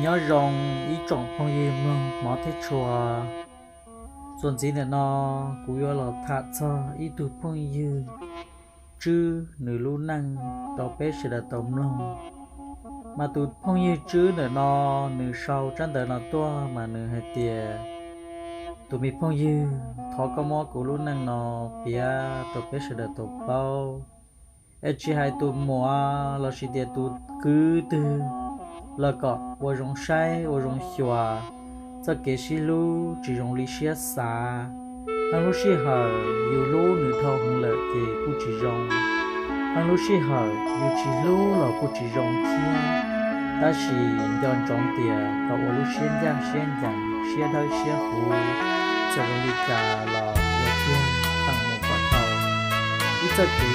Nyob zoo ib tsoom phooj ywg mloog hmov thiab tshua. Txuas ntxiv ntawm no kuv yuav los tham txog ib tug phooj ywg Tswb nws lub neej rau peb sawv daws tau mloog. Mas tus phooj ywg Tswb ntawm no, nws sau tsab ntawv no tuaj mas nws hais tias, tus me phooj ywg, thov koj muab kuv lub neej no piav rau peb sawv daws tau paub. Es tsis hais tus muam lossis tias tus kwv twg los kom ua zoo saib ua zoo xyuas, txoj kev sib hlub tsis zoo li siab xav. Qee lub sij hawm yus hlub nws dhau heev lawm ces kuj tsis zoo. Qee lub sij hawm yus tsis hlub los kuj tsis zoo thiab. Tab sis nco ntsoov tias kom ua lub siab ncaj siab ncees, siab dawb siab huv, txawm zoo li cas los ua tiag feem mus kom tau. Ib txoj kev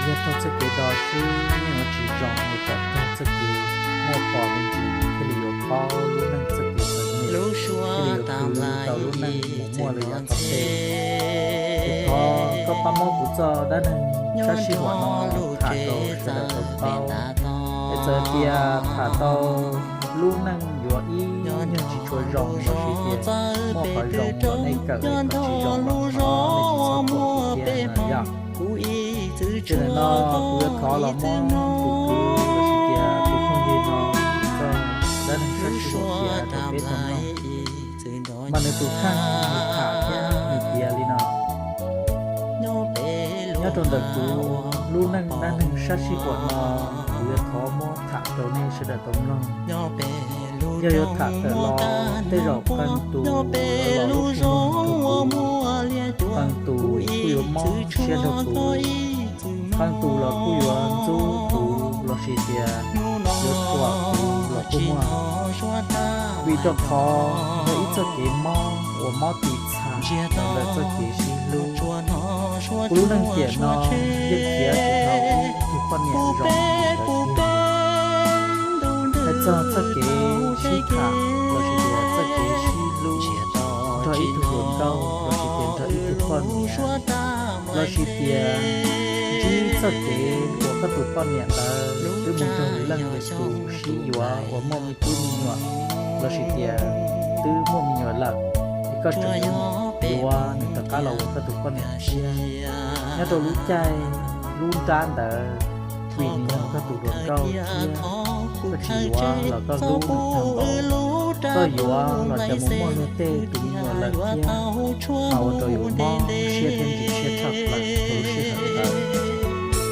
yog raug txoj kev do swb, yeej yuav tsis zoo li kom raug txoj kev muaj pom me ntsis thiaj li yuav paub lub neej txoj kev txom nyem, thiaj li yuav khwv tau lub neej mus muaj li yav tom ntej. Ces thov koj pab muab kuv txoj dab neeg sab sij huam no tham rau sawv daws tau paub. Es txawm tias tham tau lub neej yuav ib nyuag tsis tshua zoo lossis tias muaj qhov zoo los nej kawm, qhov tsis zoo los thov nej tsis txhob thuam kuv thiab no yog. Ces ntawm no kuv yuav thov los muab tus kwv lossis tias tus phooj ywg no txoj dab neeg sab sij huam piav rau peb tau mloog. Mas nws tus kheej nws tham thiab nws piav li no. Nyob rau ntawm kuv lub neej dab neeg sab sij huam no, kuv yuav thov muab tham rau nej sawv daws tau mloog. Yog yuav tham tawm los tej zaum qee tus los lub tug nug rau kuv, qee tus kuj yuav mob siab rau kuv, qee tus los kuj yuav ntxub kuv lossis tias yuav thuam kuv los kuj muaj. Vim rau qhov yog ib txoj kev mob uas mob tiv txha los ntawm txoj kev sib hlub. Kuv lub neej tiam no yeej khiav tsis dhau ib tug poj niam zoo li ntawd tiag. Hais txog txoj kev sib tham lossis tias txoj kev sib hlub nrog ib tug hluas nkauj lossis tias nrog ib tug poj niam, lossis tias ntsib txoj kev uas koj tus poj niam ntawd twb mus nrog leej lwm tus sib yuav uas muaj me tub me nyuam, lossis tias twb muaj me nyuam lawm, es koj tseem yuav nws rov qab los ua koj tus poj niam thiab. Nyob rau lub caij lub nrab ntawd, vim nws yog koj tus hluas nkauj thiab, koj tsis yuav los koj hlub nws tag npaum, koj yuav los cas mus muaj luag tej tus me nyuam lawm thiab, mas ua rau yus mob siab thiab ntsim siab tshaj plaws rau lub sij hawm ntawd.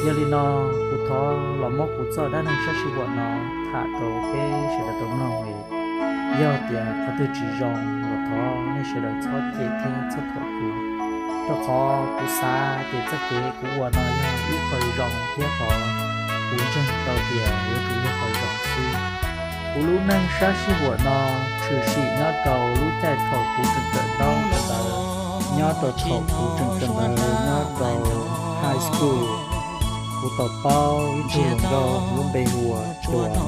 Yog li no, kuv thov los muab kuv txoj dab neeg sab sij huam no tham rau peb sawv daws tau mloog li. Yog tias qhov twg tsis zoo los thov nej sawv daws txhob cem thiab txhob thuam kuv, rau qhov kuv xav tias txoj kev kuv ua no yog ib qho zoo thiab qhov kuv ntseeg tau tias yuav tsum yog qhov zoo xwb. Kuv lub neej sab sij huam no tshwm sim nyob rau lub caij thaum kuv tseem kawm ntaub kawm ntawv, nyob rau thaum kuv tseem kawm ntawv nyob rau high school, kuv tau paub ib tug hluas nkauj lub npe hu ua Cua no.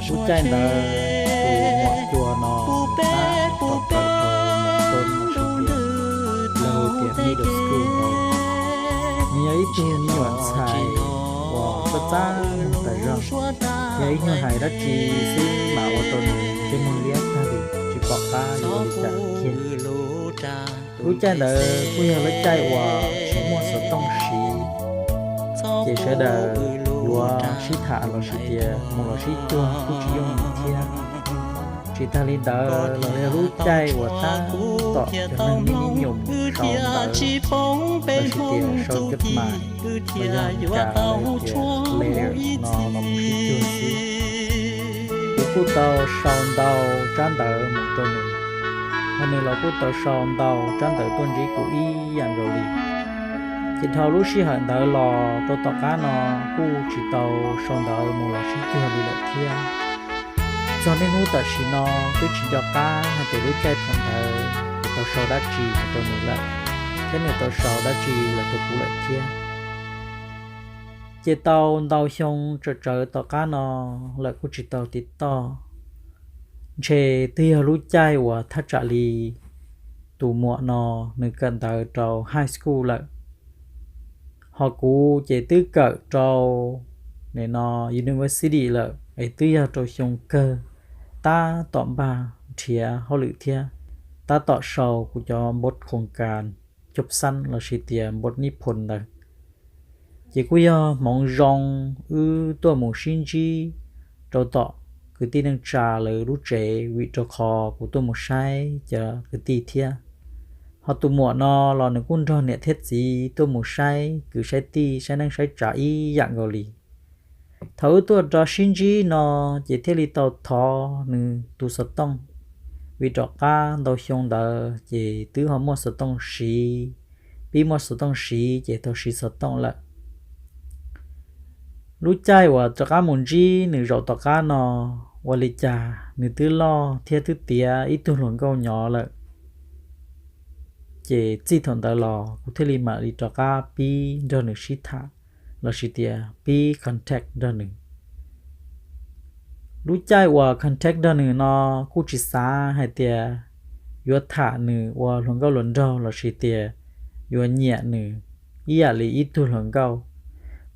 Lub caij ntawd tus muam Cua no tab tom kawm hauv ntawm qhov lawv hu tias middle school ntawd. Nws yog ib tug me nyuam ntxhais uas txaj txaj muag tas zog, yog ib nyuag hais dab tsi xwb mas ua rau nws ntsej muag liab tag li, tsis pom qab yuav ua li cas kiag. Lub caij ntawd kuj yog lub caij uas tsis muaj xov tooj siv, ces sawv daws yuav sib tham lossis tias mus los sib cuag kuj tsis yooj yim thiab. Tsis tag li ntawd los yog lub caij uas tab tom cov neeg me nyuam sau ntawv lossis tias sau jot mais, los yog Meskas lawv tias letter no los mus sib cuag xwb. Kuv kuj tau sau ntau tsab ntawv mus rau nws, ho nws los kuj tau sau ntau tsab ntawv tuaj ntsib kuv ib yam nkaus li. Ces dhau lub sij hawm ntawd los rau tom qab no kuj tsis tau sau ntawv mus los sib cuag li lawm thiab. Txog niaj hnub tam sim no twb tsis nco qab hais tias lub caij thaum ntawd kuv tau sau dab tsi los rau nws lawm, thiab nws tau sau dab tsi los rau kuv lawm thiab. Ces tau ntau xyoo tsawv tsawv tom qab no lawm kuj tsis tau tiv toj. Ntshe twb yog lub caij uas thaj tsam li tus muam no nws kawm ntawv rau high school lawm, ho kuv ces twb kawm rau nim no university lawm es twb yog rau xyoo kawg, tab tom npaj nrhiav hauj lwm thiab tab tom sau kuv cov npoj khoos kas coj xab lossis tias npoj nij phoo ntawd. Ces kuj yog hmoov zoo wb tuaj mus sib ntsib rau tom kwv tij neej tsa lawv lub tsev, vim rau qhov kuv tuaj mus saib cov kwv tij thiab. Ho tus muam no los nws kuj nrog niam thiab txiv tuaj mus saib kwv saib tij saib neej saib tsav ib yam nkaus li. Thaum wb tuaj rov sib ntsib no ces thiaj li tau thov nws tus xov tooj, vim rov qab ntau xyoo ntawd ces twb ho muaj xov tooj siv, pib muaj xov tooj siv ces tau siv xov tooj lawm. Lub caij uas rov qab mus ntsib nws zaum tom qab no, ua li cas nws twb loj thiab twb tiav ib tug hluas nkauj nyob lawm. Ces txij thaum ntawd los kuv thiaj li mam li rov qab pib nrog nws sib tham, lossis tias pib contact nrog nws. Lub caij uas contact nrog nws no kuj tsis xav hais tias yuav tham nws ua hluas nkauj hluas nraug lossis tias yuav nyiam nws ib yam li ib tug hluas nkauj.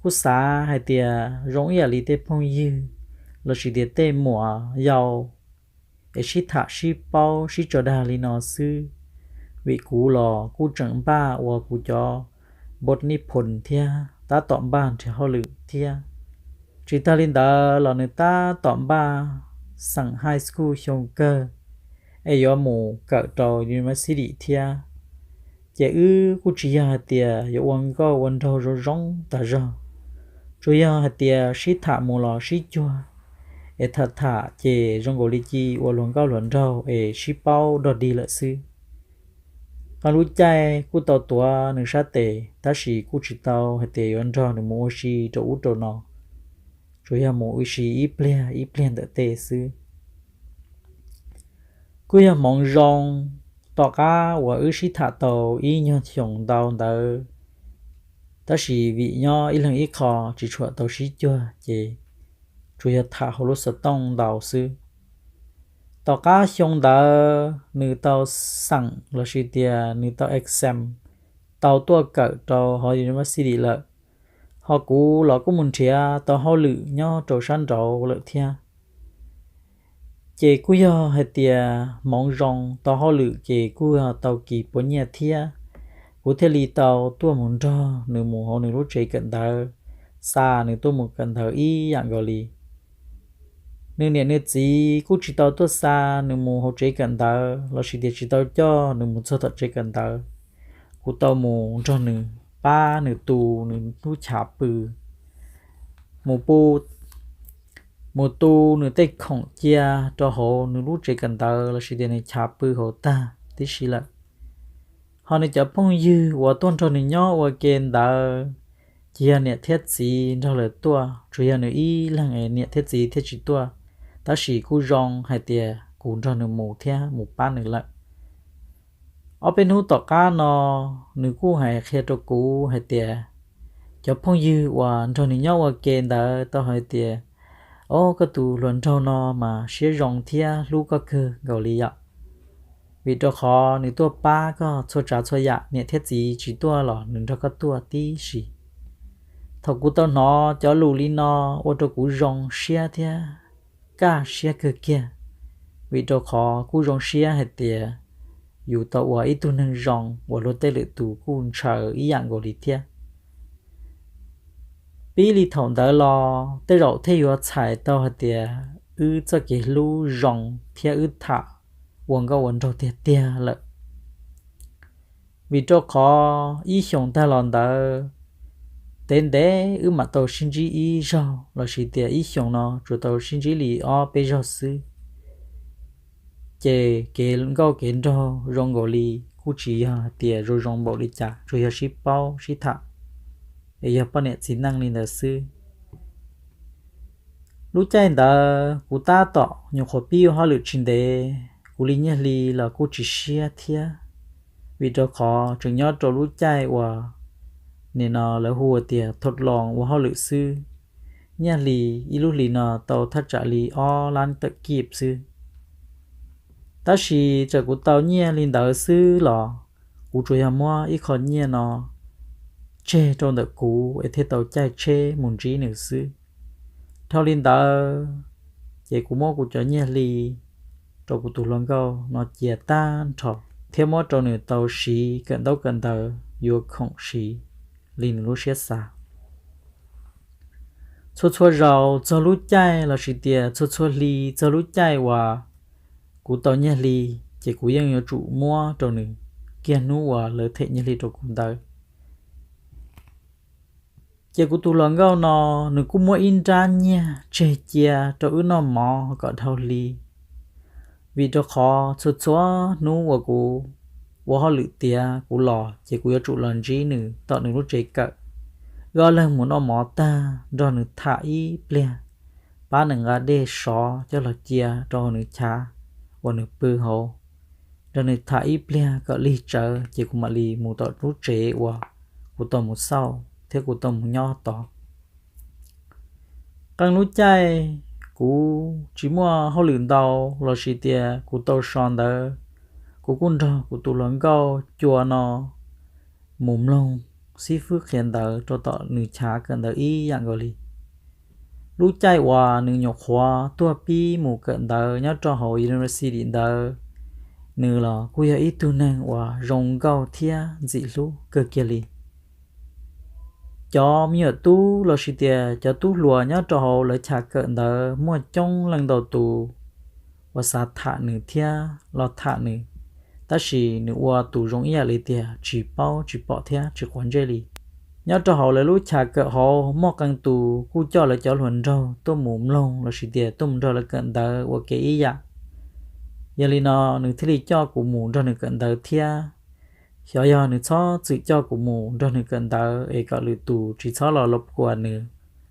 Kuj xav hais tias zoo ib yam li tej phooj ywg lossis tias tej muam yau es sib tham sib paub sib tso dag li no xwb. Vim kuv los kuj tseem npaj ua kuv cov npoj nij phoo thiab tab tom npaj nrhiav hauj lwm thiab. Tsis tag li ntawd los nws tab tom npaj xeem high school xyoo kawg es yuav mus kawm rau university thiab. Ces wb kuj tsis yog hais tias yuav ua nkauj ua nraug zoo zoo tas zog, tsuas yog hais tias sib tham mus los sib cuag, es tham tham ces zoo nkaus li cia ua hluas nkauj hluas nraug es sib paub dog dig lawm xwb. Qee lub caij kuj tau tuav nws sab tes tab sis kuj tsis tau hais tias yuav nrog nws mus ua si rau ub rau no, tsuas yog mus ua si ib pliag ib pliag ntawm tej xwb. Kuj yog hmoov zoo, tom qab uas wb sib tham tau ib nyuag xyoos ntau ntawd, tab sis vim nyob ib leeg ib qho tsis tshua tau sib cuag ces tsuas yog tham hauv lub xov tooj ntau xwb. Tom qab xyoo ntawd nws tau xeem lossis tias nws tau exam, tau tuaj kawm rau hauv university lawm. Ho kuv los kuj mus nrhiav tau hauj lwm nyob rau sab nraud lawm thiab. Ces kuj yog hais tias hmoov zoo tau hauj lwm ces kuj yog tau kis puas nyiaj thiab. Kuv thiaj li tau tuaj mus nrog nws mus hauv nws lub tsev kawm ntawv, xa nws tuaj mus kawm ntawv ib yam nkaus li. Nws niam nws txiv kuj tsis tau tuaj xa nws mus hauv tsev kawm ntawv lossis tias tsis tau coj nws mus txog tom tsev kawm ntawv. Kuv tau mus nrog nws pab nws tu nws lub chav pw, mus pu, mus tu nws tej khoom cia rau hauv nws lub tsev kawm ntawv lossis tias nws chav pw hauv tag tib si lawm. Ho nws cov phooj ywg uas tuaj nrog nws nyob ua ke ntawd ces yog niam thiab txiv nrog lawv tuaj, tsuas yog nws ib leeg niam thiab txiv thiaj tsis tuaj. Tab sis kuj zoo hais tias kuv nrog nws mus thiab mus pab nws lawm. Ob peb hnub tom qab no nws kuj hais qhia rau kuv hais tias cov phooj ywg uas nrog nws nyob ua ke ntawd tau hais tias, o, koj tus hluas nraug no mas siab zoo thiab hlub koj kawg nkaus li yom. Vim rau qhov nws tuaj pab koj txhua tsav txhua yam, niam thiab txiv tsis tuaj los nws nrog koj tuaj tib si. Thaum kuv tau hnov cov lus li no ua rau kuv zoo siab thiab kaj siab kawg kiag, vim rau qhov kuj zoo siab hais tias yus tau ua ib tug neeg zoo uas luag tej lwm tus kuj ntshaw ib yam nkaus li thiab. Pib li thaum ntawd los tej zaum thiaj yuav txhais tau hais tias wb txoj kev hlub zoo thiab wb tham ua nkauj ua nraug tiag tiag lawm. Vim rau qhov ib xyoos tag los ntawd, ntev ntev wb mam tau sib ntsib ib zaug lossis tias ib xyoos no tsuas tau sib ntsib li ob peb zaug xwb. Ces kev nkauj kev nraug zoo nkaus li kuj tsis yog hais tias zoo zoo npaum li cas, tsuas yog sib paub sib tham es yog poj niam txiv neej li ntawd xwb. Lub caij ntawd kuv tab tom nyuam qhuav pib ua hauj lwm tsis ntev, kuv li nyiaj hli los kuj tsis siab thiab, vim rau qhov tseem nyob rau lub caij uas nim no lawv hu tias thot loos ua hauj lwm xwb. Nyiaj hli ib lub hlis no tau thaj tsam li ob lab tawm kib xwb. Tab sis txawm kuv tau nyiaj li ntawd xwb los kuv tsuas yog muab ib qho nyiaj no tseg rau ntawm kuv es thiaj tau caij tsheb mus ntsib nws xwb. Dhau li ntawd, ces kuv muab kuv cov nyiaj hli rau kuv tus hluas nkauj no cia tag nrho, thiab muab rau nws tau siv kawm ntaub kawm ntawv yuav khoom siv li nws lub siab xav. Txhua txhua zaus txog lub caij los sis tias txhua txhua hli txog lub caij uas kuv tau nyiaj hli, ces kuv yeej yuav tsum muab rau nws kiag hnub uas lawv them nyiaj hli rau kuv ntawd. Ces kuv tus hluas nkauj no, nws kuj muab ib nrab nyiaj tseg cia rau wb noj mov kom dhau hli, vim rau qhov txhua txhua hnub uas kuv ua hauj lwm tiav kuv los ces kuv yuav tsum los ntsib nws tom nws lub tsev kawm, wb ob leeg mus noj mov tag nrog nws tham ib pliag, pab nws nqa dej sov coj los cia rau hauv nws chav uas nws pw hauv, nrog nws tham ib pliag kom lig tsawv ces kuv mam li mus tom lub tsev uas kuv tau mus xauj thiab kuv tau mus nyob tod. Qee lub caij kuv tsis muaj hauj lwm ntau los sis tias kuv tau so ntawd, kuv kuj nrog kuv tus hluas nkauj cua no mus mloog xib fwb qhia ntawv rau tom nws chav kawm ntawv ib yam nkaus li. Lub caij uas nws nyuam qhuav tuaj pib mus kawm ntawv nyob rau hauv university ntawd, nws los kuj yog ib tug neeg uas zoo nkauj thiab ntxim hlub kawg kiag li. Cov me nyuam tub los sis tias cov tub hluas nyob rau hauv lawv chav kawm ntawd muaj coob leej ntau tus uas xav tham nws thiab los tham nws, tab sis nws ua tus zoo ib yam li tias tsis paub tsis pom thiab tsis quav ntsej li. Nyob rau hauv lawv lub chav kawm hauv muaj qee tus kuj coj lawv cov hluas nraug tuaj mus mloog los sis tias tuaj mus nrog lawv kawm ntawv ua ke ib yam. Yog li no nws thiaj li coj kuv mus nrog nws kawm ntawv thiab. Xyov yog nws txhob txwm coj kuv mus nrog nws kawm ntawv es kom lwm tus tsis txhob los los kuas nws,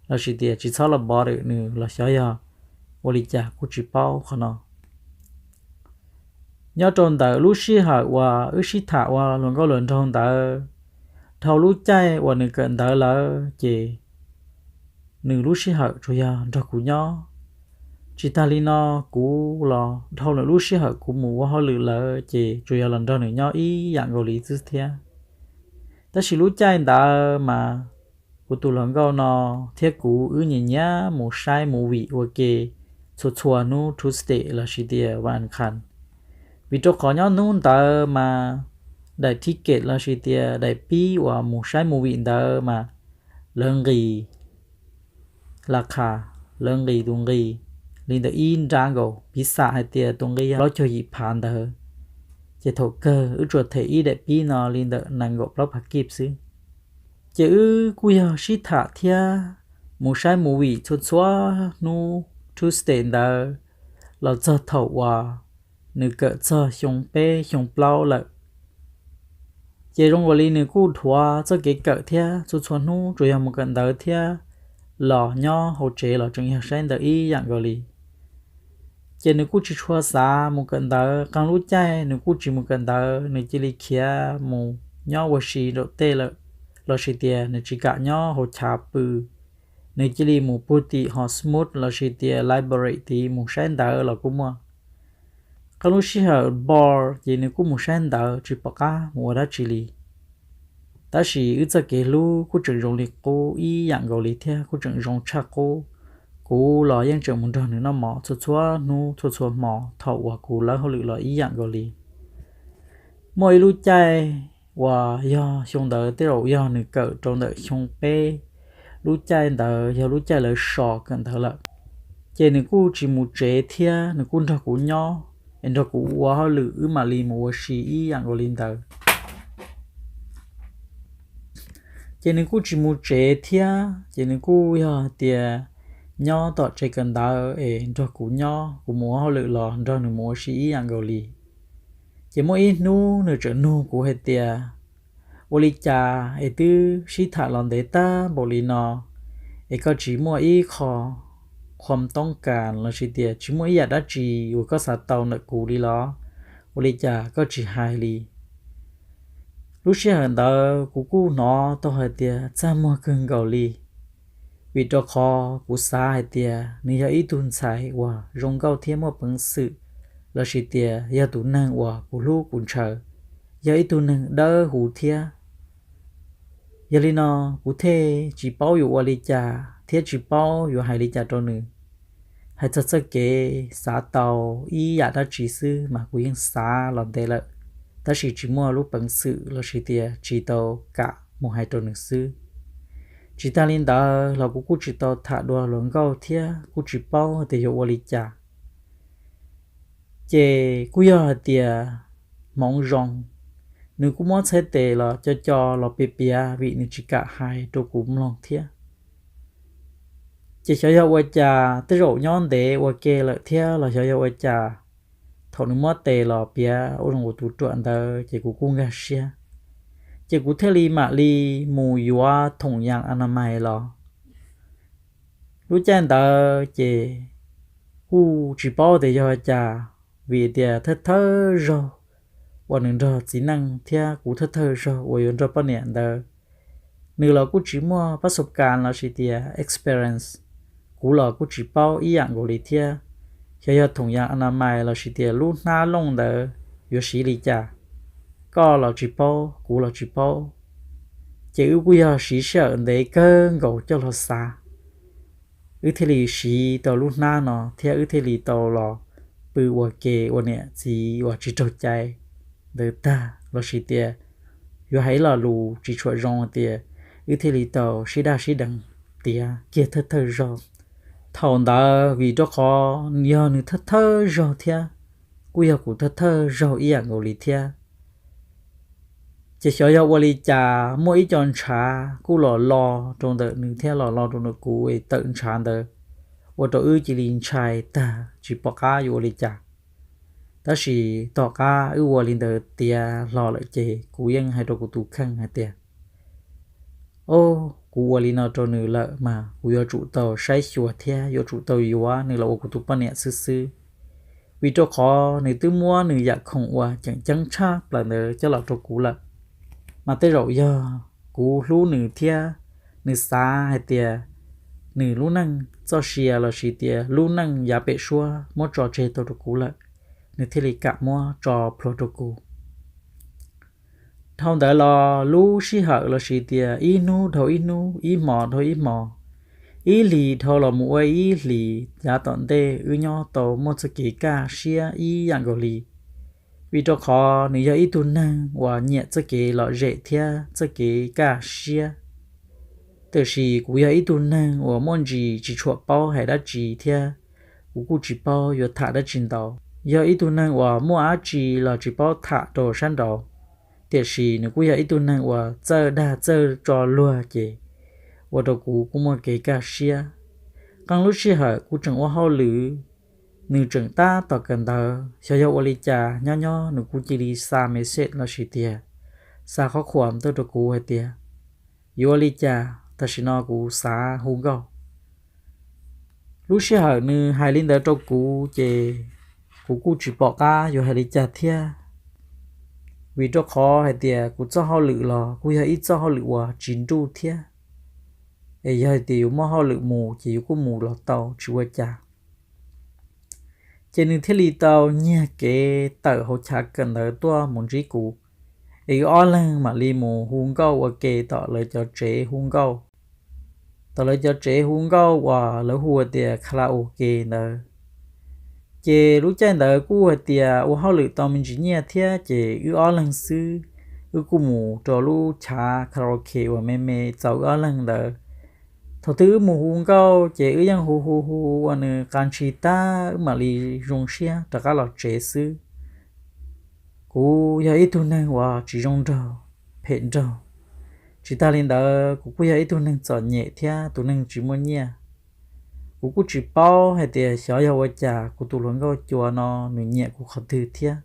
los sis tias tsis txhob los bother nws los xyov yog ua li cas kuj tsis paub qhov no. Nyob rau ntawm lub sij hawm uas wb sib tham ua hluas nkauj hluas nraug ntawd, dhau lub caij uas nws kawm ntawv lawm ces nws lub sij hawm tsuas yog nrog kuv nyob. Tsis tag li no, kuv los dhau lawm lub sij hawm kuv mus ua hauj lwm lawm ces tsuas yog los nrog nws nyob ib yam nkaus li xwb thiab. Tab sis lub caij ntawd mas kuv tus hluas nkauj no thiab kuv wb nyiam nyiam mus saib movie ua ke txhua txhua hnub Tuesday los sis tias vas as kha, vim rau qhov nyob hnub ntawd mas daim ticket los sis tias daim pib uas mus saib movie ntawd mas lawv nqis las khas, lawv nqis tus nqi li ntawm ib nrab nkaus, piv xam hais tias tus nqi yog plaub caug yim phav ntawd, ces thaum kawg wb tsuas them ib daim pib no li ntawm nees nkaum plaub phav kib xwb. Ces wb kuj yog sib tham thiab mus saib movie txhua txhua hnub Tuesday ntawd los txog thaum uas nws kawm txog xyoo peb xyoo plaub lawm. Ces zoo nkaus li nws kuj dhuav txoj kev kawm thiab, txhua txhua hnub tsuas yog mus kawm ntawv thiab los nyob hauv tsev los tseem yog saib ntawv ib yam nkaus li. Ces nws kuj tsis tshua xav mus kawm ntawv, qee lub caij nws kuj tsis mus kawm ntawv, nws cia li khiav mus nyob ua si nraum tej lawm, los sis tias nws tsis kam nyob hauv chav pw, nws cia li mus puag tim Hogsmeade los sis tias library tid mus saib ntawv los kuj muaj. Qee lub sij hawm bored ces nws kuj mus saib ntawv tsis pom qab mus ua dab tsi li. Tab sis wb txoj kev hlub kuj tseem zoo li qub ib yam nkaus li thiab kuj tseem zoo tshaj qub. Kuv los yeej tseem mus nrog nws noj mov txhua txhua hnub txhua txhua hmo thaum uas kuv lawb hauj lwm los ib yam nkaus li. Muaj ib lub caij uas yog xyoo ntawd tej zaum yog nws kawm rau ntawm xyoo peb, lub caij ntawd yog lub caij lawv so kawm ntawv lawm. Ces nws kuj tsis mus tsev thiab, nws kuj nrog kuv nyob es nrog kuv ua hauj lwm, wb mam li mus ua si ib yam nkaus li ntawd. Ces nws kuj tsis mus tsev thiab, ces nws kuj yog hais tias nyob tom tsev kawm ntawv es nrog kuv nyob, kuv mus ua hauj lwm los nrog nws mus ua si ib yam nkaus li. Ces muaj ib hnub nws txawm nug kuv hais tias, ua li cas es twb sib tham los ntev tag npaum li no es koj tsis muaj ib qho khuam toob kas los sis tias tsis muaj ib yam dab tsi uas koj xav tau ntawm kuv li los? Ua li cas koj tsis hais li? Lub sij hawm ntawd kuv kuj hnov tau hais tias txaj muag kawg nkaus li, vim rau qhov kuv xav hais tias nws yog ib tug ntxhais uas zoo nkauj thiab muaj peev xwm, los sis tias yog tus neeg uas kuv hlub kuv ntshaw, yog ib tug neeg dawb huv thiab. Yog li no, kuv thiaj tsis paub yuav ua li cas thiab tsis paub yuav hais li cas rau nws. Hais txog txoj kev xav tau ib yam dab tsi xwb mas kuv yeej xav los ntev lawm, tab sis tsis muaj lub peev xwm los sis tias tsis tau kam mus hais rau nws xwb. Tsis tag li ntawd los kuv kuj tsis tau tham dua hluas nkauj thiab kuj tsis paub tias yuav ua li cas. Ces kuj yog hais tias hmoov zoo, nws kuj muab txhais tes los co co los piav piav vim nws tsis kam hais rau kuv mloog thiab. Ces xyov yog ua cas tej zaum nyob ntev ua ke lawm thiab los xyov yog ua cas, thaum nws muab tes los piav ua zoo ua tus ruam ntawd ces kuv kuj nkag siab. Ces kuv thiaj li mam li mus yuav thoom yas a na mais los. Lub caij ntawd ces kuj tsis paub tias yog cas, vim tias thawj thawj zaug uas nws nrog txiv neej thiab kuv thawj thawj zaug uas yuav nrog poj niam ntawd, nws los kuj tsis muaj pab xub kas los sis tias experience, kuv los kuj tsis paub ib yam nkaus li thiab. Xyov yog thoom yas a na mais los sis tias lub hnab looj ntawd yuav siv li cas, koj los tsis paub kuv los tsis paub. Ces wb kuj yog siv sij hawm ntev kawg nkaus coj los xav, wb thiaj li siv tau lub hnab no thiab wb thiaj li tau los pw ua ke ua niam txiv uas tsis raug cai ntawd tag los sis tias yuav hais lo lus tsis tshua zoo tias wb thiaj li tau sib daj sib deev tiav kiag thawj thawj zaug. Thaum ntawd vim rau qhov yog nws thawj thawj zaug thiab kuj yog kuv thawj thawj zaug ib yam nkaus li thiab. Ces xyov yog ua li cas muaj ib co ntshav kuj los lo rau ntawm nws thiab los lo rau ntawm kuv es tawm ntshav ntawd ua rau wb cia li ntshai tag tsis pom qab yuav ua li cas. Tab sis tom qab wb ua li ntawd tiav hlo lawm ces kuv yeej hais rau kuv tus kheej hais tias, o, kuv ua li no rau nws lawm mas kuv yuav tsum tau saib xyuas thiab yuav tsum tau yuav nws los ua kuv tus poj niam xwb xwb, vim rau qhov nws twb muab nws yam khoom uas tseem ceeb tshaj plaws ntawd coj los rau kuv lawm. Mas tej zaum yog kuv hlub nws thiab nws xav hais tias nws lub neej txoj sia los sis tias lub neej yav pem suab muab tso tseg tau rau kuv lawm, nws thiaj li kam muab tso plhuav rau kuv. Dhau ntawd los lub sij hawm los sis tias ib hnub dhau ib hnub, ib hmo dhau ib hmo, ib hlis dhau los mus ua ib hlis yav tom ntej wb nyob tau muaj txoj kev kaj siab ib yam nkaus li. Vim rau qhov nws yog ib tug neeg uas nyiam txoj kev lom zem thiab txoj kev kaj siab. Tiam sis kuv yog ib tug neeg uas muaj ntsis tsis tshua paub hais dab tsi thiab kuv kuj tsis paub yuav tham dab tsi ntau. Yog ib tug neeg uas muaj dab tsi los tsis paub tham rau sab nraud, tiam sis nws kuj yog ib tug neeg uas txawj dag txawj tso luag ces ua rau kuv kuj muaj kev kaj siab. Qee lub sij hawm kuv tseem ua hauj lwm, nws tseem tab tom kawm ntawv, xyov yog ua li cas nyob nyob nws kuj cia li xa message los sis tias xa qhov khuam tuaj rau kuv hais tias, yuav ua li cas tam sim no kuv xav hu nkauj. Lub sij hawm nws hais li ntawd rau kuv ces kuv kuj tsis pom qab yuav hais li cas thiab, vim rau qhov hais tias kuv txoj hauj lwm los kuj yog ib txoj hauj lwm uas tsis nruj thiab, es yog hais tias yuav muaj hauj lwm mus ces yus kuj mus los tau tsis ua cas. Ces nws thiaj li tau nyiag kev tawm hauv chav kawm ntawv tuaj mus ntsib kuv, es wb ob leeg mam li mus hu nkauj ua ke tom lawv cov tsev hu nkauj. Tom lawv cov tsev hu nkauj uas lawv hu tias karaoke ntawd. Ces lub caij ntawd kuj hais tias ua hauj lwm tau me ntsis nyiaj thiab ces wb ob leeg xwb, wb kuj mus rau lub chav karaoke uas me me txaus wb ob leeg ntawd. Thaum twg wb mus hu nkauj ces wb yeej hu hu hu uas nws qas ntshis tag wb mam li zoo siab rov qab los tsev xwb. Kuv yog ib tug neeg uas tsis zoo nraug, phem nraug. Tsis tag li ntawd kuv kuj yog ib tug neeg txom nyem thiab tus neeg tsis muaj nyiaj. Kuv kuj tsis paub hais tias xyov yog ua cas kuv tus hluas nkauj cua no nws nyiam kuv qhov twg thiab.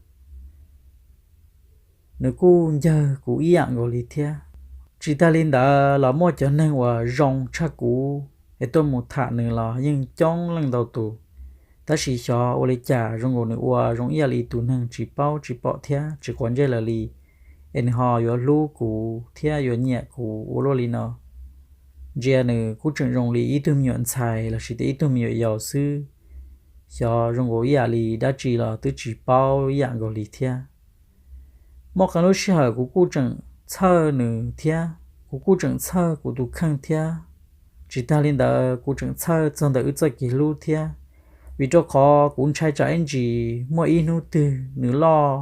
Nws kuj ncawg kuv ib yam nkaus li thiab. Tsis tag li ntawd los muaj cov neeg uas zoo tshaj kuv es tuaj mus tham nws los yeej coob leej ntau tus. Tab sis xyov ua li cas zoo nkaus nws ua zoo ib yam li tus neeg tsis paub tsis pom thiab tsis quav ntsej lawv li, es nws ho yuav hlub kuv thiab yuav nyiam kuv ua luaj li no. Ntsia nws kuj tseem zoo li ib tug me nyuam ntxhais los sis tias ib tug me nyuam yaus xwb. Xyov zoo nkaus ib yam li dab tsi los twb tsis paub ib yam nkaus li thiab. Muaj qee lub sij hawm kuv kuj tseem txhawj nws thiab. Kuv kuj tseem txhawj kuv tus kheej thiab. Tsis tag li ntawd kuv tseem txhawj txog ntawm wb txoj kev hlub thiab, vim rau qhov kuv ntshai tsam ib ntsis muaj ib hnub twg nws loj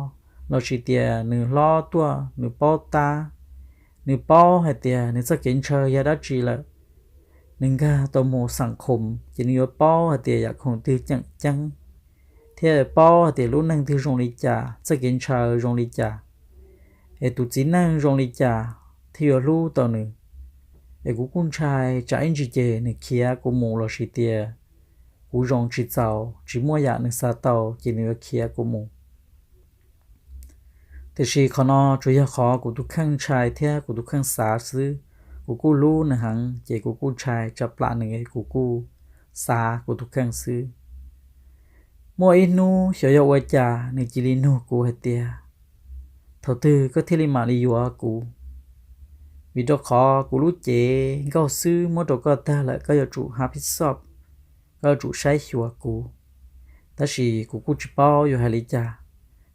lossis tias nws hlob tuaj nws paub tab, nws paub hais tias nws txoj kev ntshaw yog dab tsi lawm, nws nkag tau mus xam khoom ces nws yuav paub hais tias yam khoom twg tseem ceeb thiab paub hais tias lub neej twg zoo li cas, txoj kev ntshaw zoo li cas, es tus txiv neej zoo li cas thiaj yuav hlub tau nws. Es kuv kuj ntshai tsam ib ntsis ces nws khiav kuv mus lossis tias kuv zoo tsis txaus tsis muaj yam nws xav tau ces nws yuav khiav kuv mus. Tiam sis qhov no tsuas yog qhov kuv tus kheej ntshai thiab kuv tus kheej xav xwb. Kuv kuj hlub nws heev ces kuv kuj ntshai tsam plam nws, kuv kuj xav kuv tus kheej xwb. Muaj ib hnub xyov yog ua cas nws cia li nug kuv hais tias, thaum twg koj thiaj li mam li yuav kuv? Vim rau qhov kuv lub cev nkauj xwb muab rau koj tag lawm, koj yuav tsum hab phij xob, koj yuav tsum saib xyuas kuv. Tab sis kuv kuj tsis paub yuav hais li cas.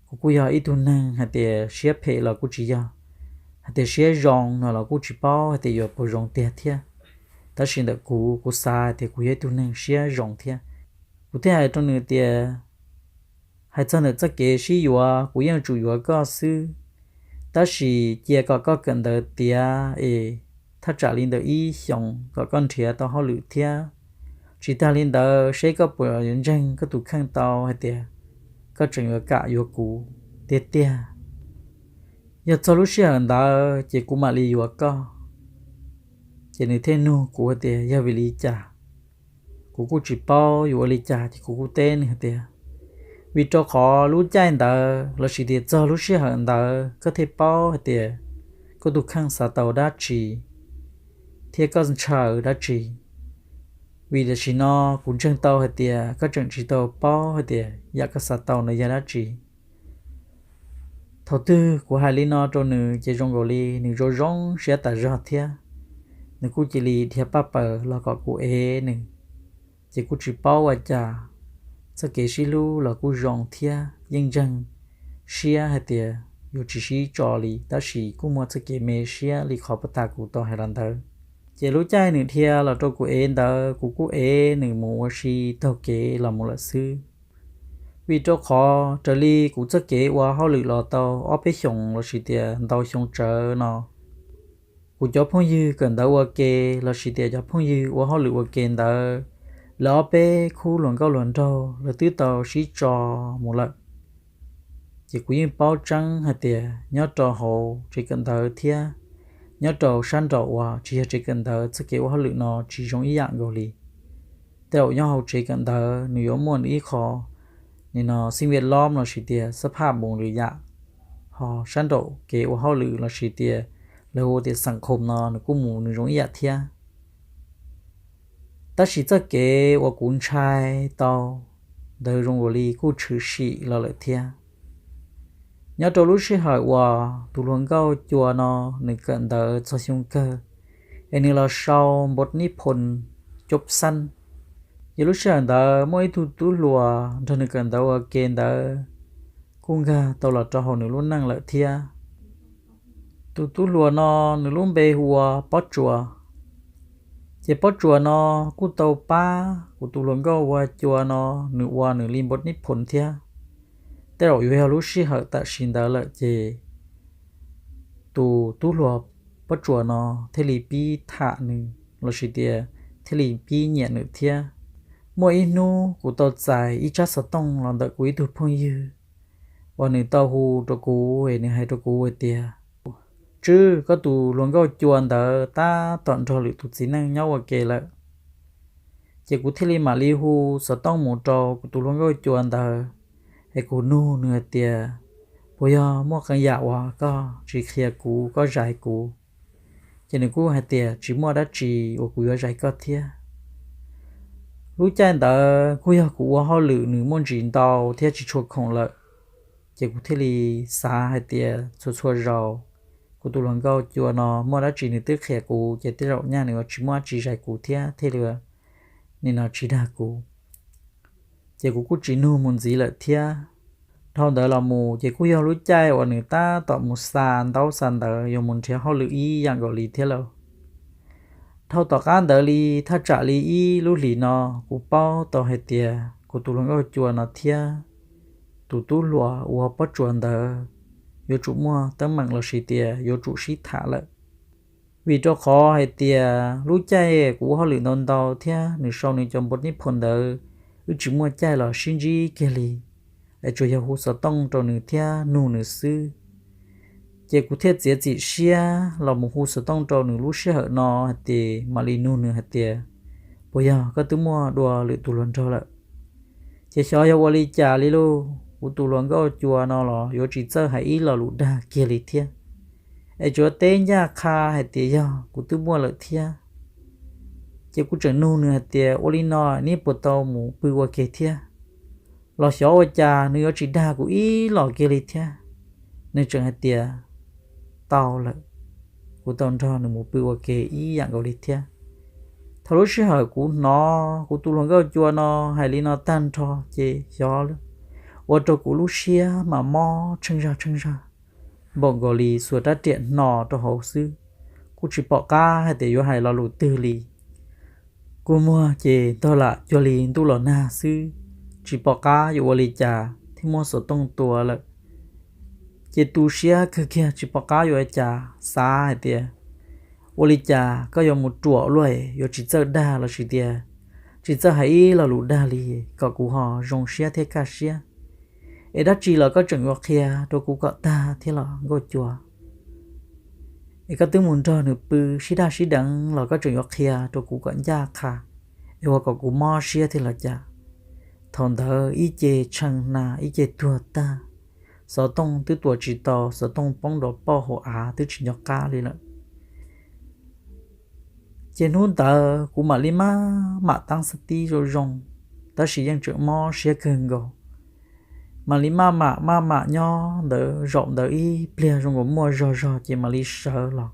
Kuv kuj yog ib tug neeg hais tias siab phem los kuj tsis yog, hais tias siab zoo no los kuj tsis paub hais tias yuav puas zoo tiag thiab. Tab sis ntawm kuv, kuv xav hais tias kuv yog ib tug neeg siab zoo thiab. Kuv thiaj hais rau nws tias, hais txog ntawm txoj kev sib yuav kuv yeej tsum yuav koj xwb, tab sis cia kom koj kawm ntawv tiav es thaj tsam li ntawm ib xyoos kom koj nrhiav tau hauj lwm thiab. Tsis tag li ntawd seb koj puas yuav ntseeg koj tus kheej tau hais tias koj tseem yuav kam yuav kuv tiag tiag. Yog txog lub sij hawm ntawd ces kuv mam li yuav koj. Ces nws thiaj nug kuv hais tias yog vim li cas. Kuv kuj tsis paub yuav ua li cas ces kuv kuj teb nws hais tias, vim rau qhov lub caij ntawd lossis tias txog lub sij hawm ntawd koj thiaj paub hais tias koj tus kheej xav tau dab tsi thiab koj ntshaw dab tsi. Vim tam sim no kuv ntseeg tau hais tias koj tseem tsis tau paub hais tias yam koj xav tau ntawd yog dab tsi. Thaum twg kuv hais li no rau nws ces zoo nkaus li nws zoo zoo siab tas zog thiab. Nws kuj cia li dhia paj paws los kom kuv ev nws. Ces kuj tsis paub ua cas, txoj kev sib hlub los kuj zoo thiab yeej ntseeg siab hais tias yuav tsis sib tso li, tab sis kuj muaj txoj kev me siab li qhov puag ta kuv tau hais los ntawd. Ces lub caij nws dhia los rau kuv ev ntawd kuv kuj ev nws mus ua si taug kev los mus lawm xwb. Vim rau qhov raws li kuv txoj kev ua hauj lwm los tau ob peb xyoos lossis tias ntau xyoo tsawv no, kuv cov phooj ywg kawm ntawv ua ke lossis tias cov phooj ywg ua hauj lwm ua ke ntawd, lawv ob peb khub hluas nkauj hluas nraug lawv twb tau sib tso mus lawm. Ces kuv yeej paub tseeb hais tias nyob rau hauv tsev kawm ntawv thiab nyob rau sab nraum uas tsis yog tsev kawm ntawv txoj kev ua hauj lwm no tsis zoo ib yam nkaus li. Tej zaum nyob hauv tsev kawm ntawv nws yuav muaj nws ib qho nim no xij viaj lob lossis tias xab phaj mus lwm yam, ho sab nraum kev ua hauj lwm lossis tias lawv hu tias xam khoom no nws kuj mus nws zoo ib yam thiab. Tab sis txoj kev uas kuv ntshai tau ntawd zoo nkaus li kuj tshwm sim los lawm thiab. Nyob rau lub sij hawm uas tus hluas nkauj cua no nws kawm ntawv txog xyoo kawg, es nws los sau npos nib phoos cob xab. Ces lub sij hawm ntawd muaj ib tug tub hluas nrog nws kawm ntawv ua ke ntawd kuj nkag tau los rau hauv nws lub neej lawm thiab. Tus tub hluas no nws lub npe hu ua Pob Tsuas. Ces Pob Tsuas no kuj tau pab kuv tus hluas nkauj uas cua no nws ua nws li npos nib phoos thiab. Tej zaum yuav yog lub sij hawm tam sim ntawd lawm ces tus tub hluas Pob Tsuas no thiaj li pib tham nws lossis tias thiaj li pib nyiam nws thiab. Muaj ib hnub kuv tau txais ib tsab xov tooj los ntawm kuv ib tug phooj ywg uas nws tau hu rau kuv es nws hais rau kuv hais tias, Tswb, koj tus hluas nkauj cua ntawd tab tom nrog lwm tus txiv neej nyob ua ke lawm. Ces kuv thiaj li mam li hu xov tooj mus rau kuv tus hluas nkauj cua ntawd, es kuv nug nws hais tias, Puas yog muaj qee yam uas koj tsis qhia kuv, koj zais kuv? Ces nws kuj hais tias, Tsis muaj dab tsi uas kuv yuav zais koj thiab. Lub caij ntawd kuj yog kuv ua hauj lwm nws muaj ntsis ntau thiab tsis tshua khoom lawm, ces kuv thiaj li xav hais tias txhua txhua zaus kuv tus hluas nkauj cua no muaj dab tsi nws twb qhia kuv, ces tej zaum nyaj nws yuav tsis muaj dab tsi zais kuv thiab thiaj li nim no tsis dag kuv. Ces kuv kuj tsis nug mus ntxiv lawm thiab. Dhau ntawd los mus ces kuj yog lub caij uas nws tab tom mus xa ntaub xa ntawv yuav mus nrhiav hauj lwm ib yam nkaus li thiab lauj. Dhau tom qab ntawd li thaj tsam li ib lub hlis no, kuv paub tau hais tias kuv tus hluas nkauj cua no thiab tus tub hluas uas pob tsuas ntawd yuav tsum muaj teeb meem lossis tias yuav tsum sib tham lawm. Vim rau qhov hais tias lub caij kuv ua hauj lwm ntau ntau thiab nws sau nws cov npau nib phau ntawd, wb tsis muaj caij los sib ntsib kiag li, es tsuas yog hu xov tooj rau nws thiab nug nws xwb. Ces kuv thiaj txiav txim siab los mus hu xov tooj rau nws lub sij hawm no hais tias mam li nug nws hais tias, puas yog koj twb muaj dua lwm tus hluas nraug lawm? Ces xyov yog ua li cas li lauj, kuv tus hluas nkauj cua no los yuav tsis txawj hais ib lo lus dag kiag li thiab, es tsuas teb ncaj qha hais tias yog kuv twb muaj lawm thiab. Ces kuv tseem nug nws hais tias ua li no neb puas tau mus pw ua ke thiab? Los xyov ua cas nws yuav tsis dag kuv ib los kiag li thiab. Nws tseem hais tias tau lawm, kuv tau nrog nws mus pw ua ke ib yam nkaus li thiab. Thaum lub sij hawm kuv hnov kuv tus hluas nkauj cua no hais li no tag nrho ces xyov ua rau kuv lub siab mas mob tsheej zag tsheej zag, npaum nkaus li xuas rab riam hno rau hauv xwb. Kuj tsis pom qab hais tias yuav hais lo lus twg li. Kua muag ces ntog lam cuag li ntuj los nag xwb, tsis pom qab yuav ua li cas thiab muab xov tooj tua lawm. Ces tu siab kawg kiag tsis pom qab yuav ua cas, xav hais tias ua li cas koj yuav mus ruam luaj, yuav tsis txawj dag lossis tias tsis txawj hais ib lo lus dag li kom kuv ho zoo siab thiab kaj siab. Es dab tsi los koj tseem yuav qhia rau kuv kom tag thiab los nkauj cua? Es koj twb mus nrog nws pw sib daj sib deev los koj tseem yuav qhia rau kuv kom ncaj qha, es ua kom kuv mob siab thiab los cas? Thaum ntawd ib ce tshee hna ib ce tuag tag, xov tooj twb tua tsis tau, xov tooj poob nrov pauj hauv av twb tsis nco qab li lawm. Ces hnub ntawd kuv mam li maj mam taab xab tib zoo zoo, tab sis yeej tseem mob siab kawg nkaus. Mam li maj mam maj mam nyob ntawd zaum ntawd ib pliag zoo nkaus muaj zog zog ces mam li sawv los.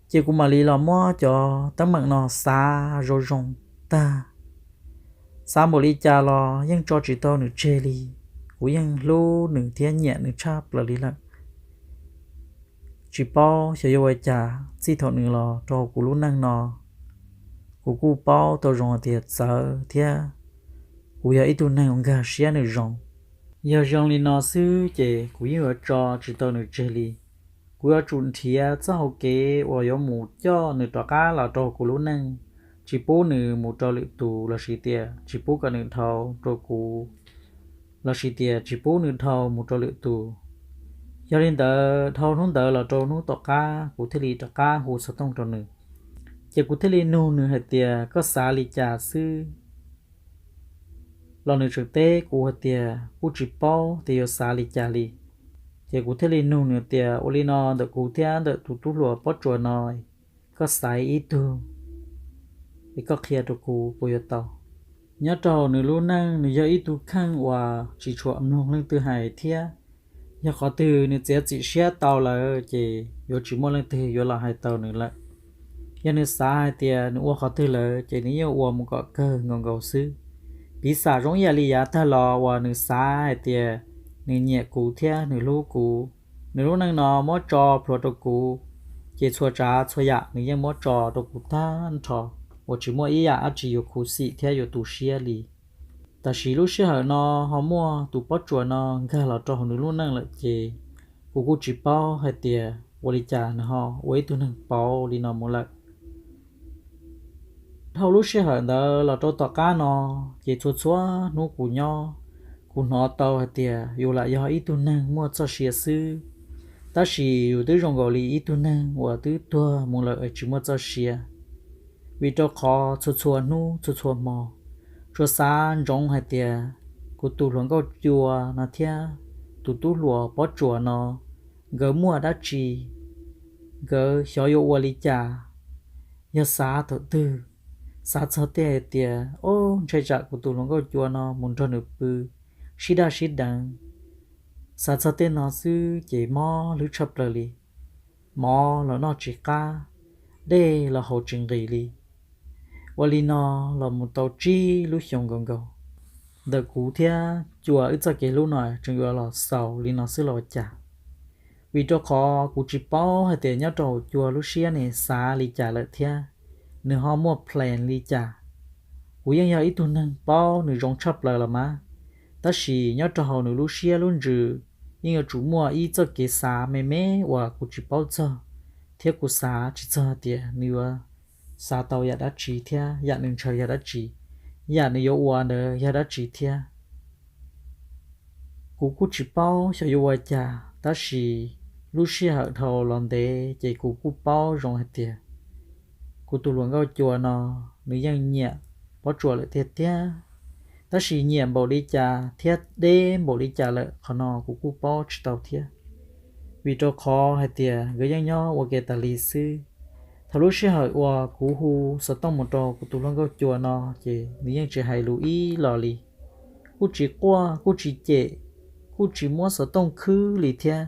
Ces kuv mam li los muab cov teeb meem no xav zoo zoo tag. Xav npaum li cas los yeej tso tsis tau nws tseg li. Kuv yeej hlub nws thiab nyiam nws tshaj plaws li lawm. Tsis paub xyov yuav ua cas txij thaum nws los rau kuv lub neej no, kuv kuj paub tau zoo hais tias txawv thiab kuv yog ib tug neeg uas nkag siab nws zoo. Yog zoo li no xwb ces kuv yeej yuav tso tsis tau nws tseg li. Kuv yuav tsum nrhiav txoj hau kev uas yuav mus coj nws rov qab los rau kuv lub neej, tsis pub nws mus rau lwm tus lossis tias tsis pub kom nws dhau rau kuv, lossis tias tsis pub nws dhau mus rau lwm tus. Yog li ntawd dhau hnub ntawd los rau hnub tom qab kuv thiaj li rov qab hu xov tooj rau nws. Ces kuv thiaj li nug nws hais tias koj xav li cas xwb? Los nws tseem teb kuv hais tias kuj tsis paub tias yuav xav li cas li. Ces kuv thiaj li nug nws tias ua li no ntawm kuv thiab ntawm tus tub hluas pob tsuas no, koj xaiv ib tug es koj qhia rau kuv puas yuav tau? Nyob rau nws lub neej nws yog ib tug kheej uas tsis tshua mloog leej twg hais thiab. Yog qhov twg nws txiav txim siab tau lawm ces yuav tsis muaj leej twg yuav los hais tau nws lawm. Yog nws xav hais tias nws ua qhov twg lawm ces nws yeej ua mus kom kawg nkaus nkaus xwb. Piv xam zoo ib yam li yav tag los uas nws xav hais tias nws nyiam kuv thiab nws hlub kuv, nws lub neej no muab tso plhuav rau kuv, ces txhua tsav txhua yam nws yeej muab tso rau kuv tag nrho, uas tsis muaj ib yam dab tsi yuav khuv xim thiab yuav tu siab li. Tab sis lub sij hawm no ho muaj tus pob tsuas no nkag los rau hauv nws lub neej lawm ces kuv kuj tsis paub hais tias ua li cas nws ho ua ib tug neeg pauv li no mus lawm. Dhau lub sij hawm ntawd los rau tom qab no, ces txhua txhua hnub kuv nyob, kuv hnov tau hais tias yus lam yog ib tug neeg muaj txoj sia xwb, tab sis yus twb zoo nkaus li ib tug neeg uas twb tuag mus lawm es tsis muaj txoj sia. Vim rau qhov txhua txhua hnub txhua txhua hmo, tsuas xav ntsoov hais tias kuv tus hluas nkauj cua no thiab tus tub hluas pob tsuas no, nkawd muaj dab tsi, nkawd xyov yuav ua li cas. Yog xav thaum twg xav txog tej hais tias, o, ntshai tsam kuv tus hluas nkauj cua no mus nrog nws pw sib daj sib deev, xav txog tej no xwb ces mob hlwb tshaj plaws li. Mov los noj tsis qab, dej los haus tsis nqis li. Ua li no los mus tau tsib lub xyoos nkaus nkaus. ntawm kuv thiab cua wb txoj kev hlub no tseem yuav los xaus li no xwb los ua cas. Vim rau qhov kuv tsis paub hais tias nyob rau hauv cua lub siab ne xav li cas lawm thiab nws ho muaj plan li cas. Kuv yeej yog ib tug neeg paub nws zoo tshaj plaws los mas, tab sis nyob rau hauv nws lub siab lub ntsws yeej yuav tsum muaj ib txoj kev xav me me uas kuv tsis paub txog, thiab kuv xav tsis txog tias nws yuav xav tau yam dab tsi thiab yam nws ntshaw yog dab tsi, yam nws yuav ua ntawd yog dab tsi thiab. Kuv kuj tsis paub xyov yuav ua cas, tab sis lub sij hawm dhau los ntev ces kuv kuj paub zoo hais tias kuv tus hluas nkauj cua no nws yeej nyiam Pob Tsuas lawm tiag tiag. Tab sis nyiam npaum li cas thiab deb npaum li cas lawm qhov no kuv kuj paub tsis tau thiab. Vim rau qhov hais tias nkawd yeej nyob ua ke tas li xwb. Thaum lub sij hawm uas kuv hu xov tooj mus rau kuv tus hluas nkauj cua no, ces nws yeej tsis hais lus ib los li. Kuj tsis quaj, kuj tsis cem, kuj tsis muab xov tooj khwb li thiab.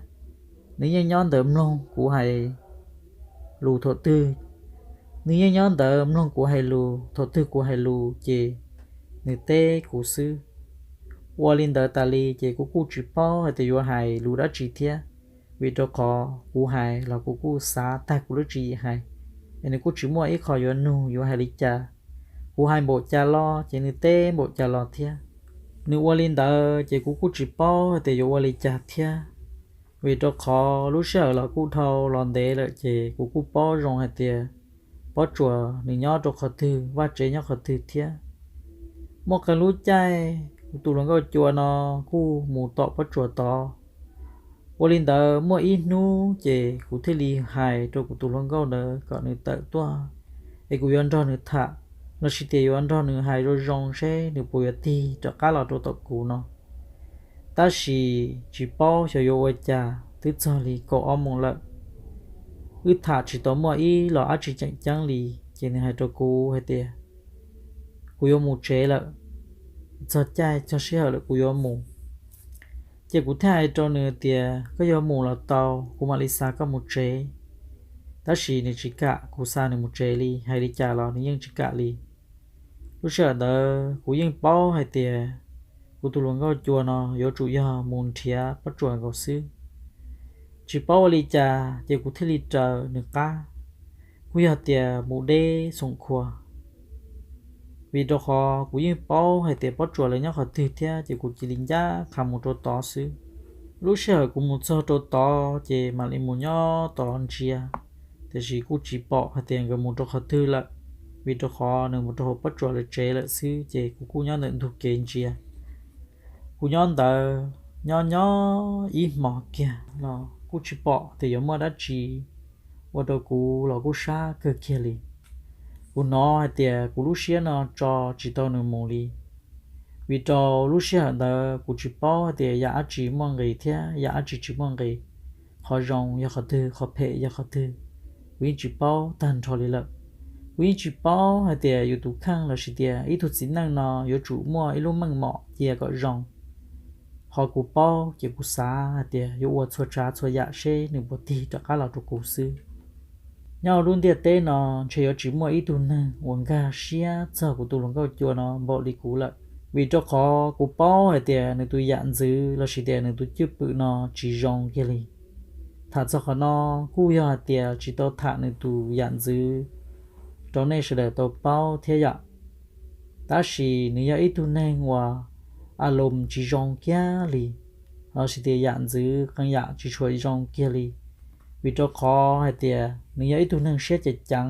Nws yeej nyob ntawd mloog kuv hais lus thaum twg, nws yeej nyob ntawd mloog kuv hais lus thaum twg kuv hais lus ces nws teb kuv xwb. Ua li ntawd tas li ces kuv kuj tsis paub hais tias yuav hais lus dab tsi thiab, vim rau qhov kuv hais los kuv kuj xav tag kuv lub tswv yim hais, es nws kuj tsis muaj ib qho yuav nug yuav hais li cas. Kuv hais npaum cas los ces nws teb npaum cas los thiab. Nws ua li ntawd ces kuv kuj tsis paub hais tias yuav ua li cas thiab, vim rau qhov lub sij hawm los kuj dhau los ntev lawm ces kuv kuj paub zoo hais tias Pob Tsuas nws nyob rau qhov twg, vaj tsev nyob qhov twg thiab. Muaj qee lub caij kuv tus hluas nkauj cua no kuj mus tom Pob Tsuas tod. Ua li ntawd muaj ib hnub ces kuv thiaj li hais rau kuv tus hluas nkauj ntawd kom nws tawm tuaj, es kuv yuav nrog nws tham, los sis tias yuav nrog nws hais zoo zoo seb nws puas yuav tig rov qab los rau tom kuv no. Tab sis tsis paub xyov yuav ua cas twb txog li kaum ob moos lawm, wb tham tsis tau muaj ib los dab tsi tseem ceeb li, ces nws hais rau kuv hais tias kuv yuav mus tsev lawm, txog caij txog sij hawm lawm kuv yuav mus. Ces kuv thiaj hais rau nws tias koj yuav mus los tau, kuv mam li xa koj mus tsev. Tab sis nws tsis kam kuv xa nws mus tsev li, hais li cas los nws yeej tsis kam li. Lub sij hawm ntawd kuv yeej paub hais tias kuv tus hluas nkauj cua no yuav tsum yog mus nrhiav Pob Tsuas nkaus xwb. Tsis paub ua li cas ces kuv thiaj li raws nws qab, kuj yog tias mus deb xoom khua. Vim rau qhov kuv yeej paub hais tias Pob Tsuas lawv nyob qhov twg thiab ces kuv cia li ncaj qha mus rau tod xwb. Lub sij hawm kuv mus txog rau tod ces mam li mus nyob tod ntsia, tiam sis kuj tsis pom hais tias nkawd mus rau qhov twg lawm, vim rau qhov nws mus rau hauv Pob Tsuas lawv tsev lawm xwb ces kuv kuj nyob ntawm ntug kev ntsia. Kuv nyob ntawd nyob nyob ib hmos kiag los kuj tsis pom tias yuav muaj dab tsi, ua rau kuv los kuj sab kawg kiag li. Kuv hnov hais tias kuv lub siab no tso tsis tau nws mus li, vim rau lub sij hawm ntawd kuv tsis paub hais tias yam dab tsi muaj nqis thiab yam dab tsi tsis muaj nqis, qhov zoo yog qhov twg, qhov phem yog qhov twg, kuv yeej tsis paub tag nrho li lawm. Kuv yeej tsis paub hais tias yus tus kheej los sis tias ib tug txiv neej no yuav tsum muaj ib lub meej mom cia kom zoo. Qhov kuv paub ces kuv xav hais tias yuav ua txhua tsav txhua yam seb nws puas tig rov qab los rau kuv xwb. Nyob lub ntiaj teb no ntshe yuav tsis muaj ib tug neeg uas nkag siab txog kuv tus hluas nkauj cua no npaum li kuv lawm, vim rau qhov kuv paub hais tias nws tus yam ntxwv los sis tias nws tus cwj pwm no tsis zoo kiag li. Tham txog qhov no kuj yog hais tias tsis tau tham nws tus yam ntxwv rau nej sawv daws tau paub thiab yom. Tab sis nws yog ib tug neeg uas a loos tsis zoo kiag li, los sis tias yam ntxwv qee yam tsis tshua zoo kiag li, vim rau qhov hais tias nws yog ib tug neeg siab ceev ceev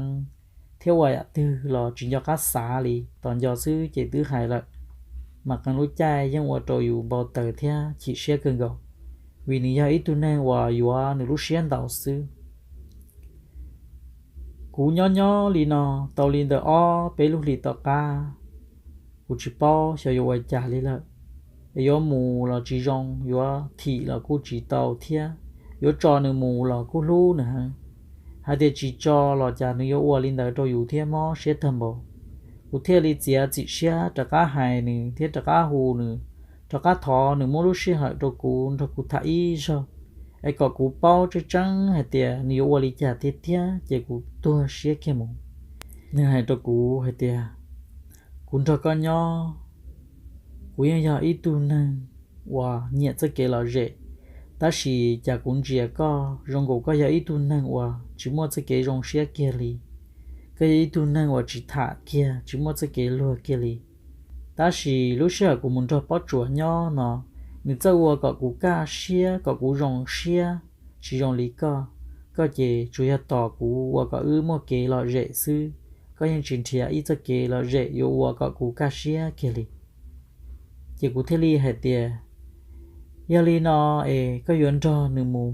thiab ua yam twg los tsis nco qab xav li, tos nco xwb ces twb hais lawm. Mas qee lub caij yeej ua rau yus npau taws thiab chim siab kawg nkaus, vim nws yog ib tug neeg uas yuav nws lub siab ntau xwb. Kuv nyob nyob li no tau li ntawm ob peb lub hlis tom qab, kuv tsis paub xyov yuav ua cas li lawm. Yuav mus los tsis zoo, yuav thim los kuj tsis tau thiab, yuav tso nws mus los kuj hlub nws heev. Hais tias tsis tso los cas nws yuav ua li ntawd rau yus thiab mob siab tag npaum. Kuv thiaj li txiav txim siab rov qab hais nws thiab rov qab hu nws, rov qab thov nws muab lub sij hawm rau kuv nrog kuv tham ib zaug, es kom kuv paub tseeb tseeb hais tias nws yuav ua li cas tiag tiag ces kuv tuag siab kiag mus. Nws hais rau kuv hais tias, kuv nrog koj nyob, Kuv yeej yog ib tug neeg uas nyiam txoj kev lom zem, tab sis cas kuv ntsia koj zoo nkaus koj yog ib tug neeg uas tsis muaj txoj kev zoo siab kiag li. Koj yog ib tug neeg uas tsis tham kiag, tsis muaj txoj kev luag kiag li. Tab sis lub sij hawm kuv mus nrog Pob Tsuas nyob no, nws txawj ua kom kuv kaj siab, kom kuv zoo siab, tsis zoo li koj. Koj ces tsuas yog tos kuv ua kom wb muaj kev lom zem xwb, koj yeej tsis nrhiav ib txoj kev lom zem yuav ua kom kuv kaj siab kiag li. Ces kuv thiaj li hais tias, yog li no es koj yuav nrog nws mus,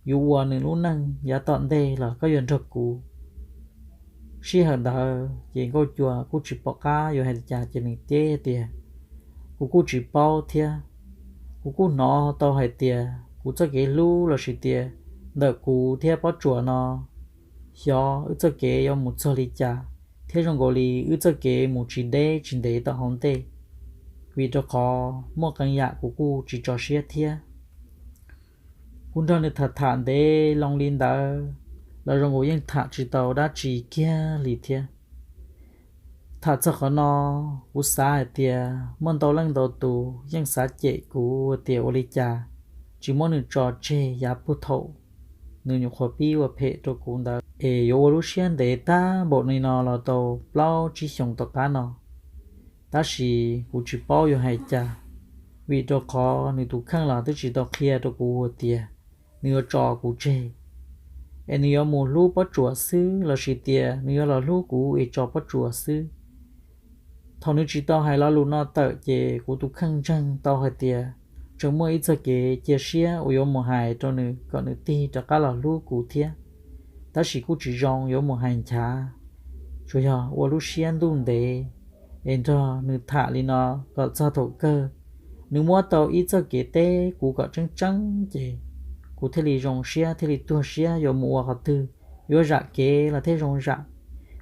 yuav ua nws lub neej yav tom ntej los koj yuav nrog kuv? Sij hawm ntawd ces Nkauj Cua kuj tsis pom qab yuav hais li cas ces nws teb tias, kuv kuj tsis paub thiab. Kuv kuj hnov tau hais tias kuv txoj kev hlub lossis tias ntawm kuv thiab Pob Tsuas no, xyov wb txoj kev yuav mus txog li cas, thiab zoo nkaus li wb txoj kev mus tsis deb tsis ntev tom hauv ntej, vim rau qhov muaj qee yam kuv kuj tsis tso siab thiab. Kuv nrog nws tham tham ntev loo li ntawd los zoo nkaus yeej tham tsis tau dab tsi kiag li thiab. Tham txog qhov no, kuv xav hais tias muaj ntau leej ntau tus yeej xav cem kuv tias ua li cas tsis muab nws tso tseg yav puag thaum nws nyuam qhuav pib ua phem rau kuv ntawd, es yuav ua lub siab ntev tag npaum li no los tau plaub tsib xyoos tom qab no. Tab sis kuv tsis paub yuav hais cas, vim rau qhov nws tus kheej los twb tsis tau qhia rau kuv hais tias nws yuav tso kuv tseg, es nws yuav mus hlub Pob Tsuas xwb lossis tias nws yuav los hlub kuv es tso Pob Tsuas xwb. Thaum nws tsis tau hais lo lus no tawm ces kuv tus kheej ntseeg tau hais tias tseem muaj ib txoj kev cia siab uas yuav mus hais rau nws kom nws tig rov qab los hlub kuv thiab. Tab sis kuj tsis zoo yuav mus hais nchav, tsuas yog ua lub siab ntuj ntev es nrog nws tham li no kom txog thaum kawg nws muab tau ib txoj kev teb kuv kom tseeb tseeb ces kuv thiaj li zoo siab thiaj li tuag siab yuav mus ua qhov twg, yuav zam kev los thiaj zoo zam.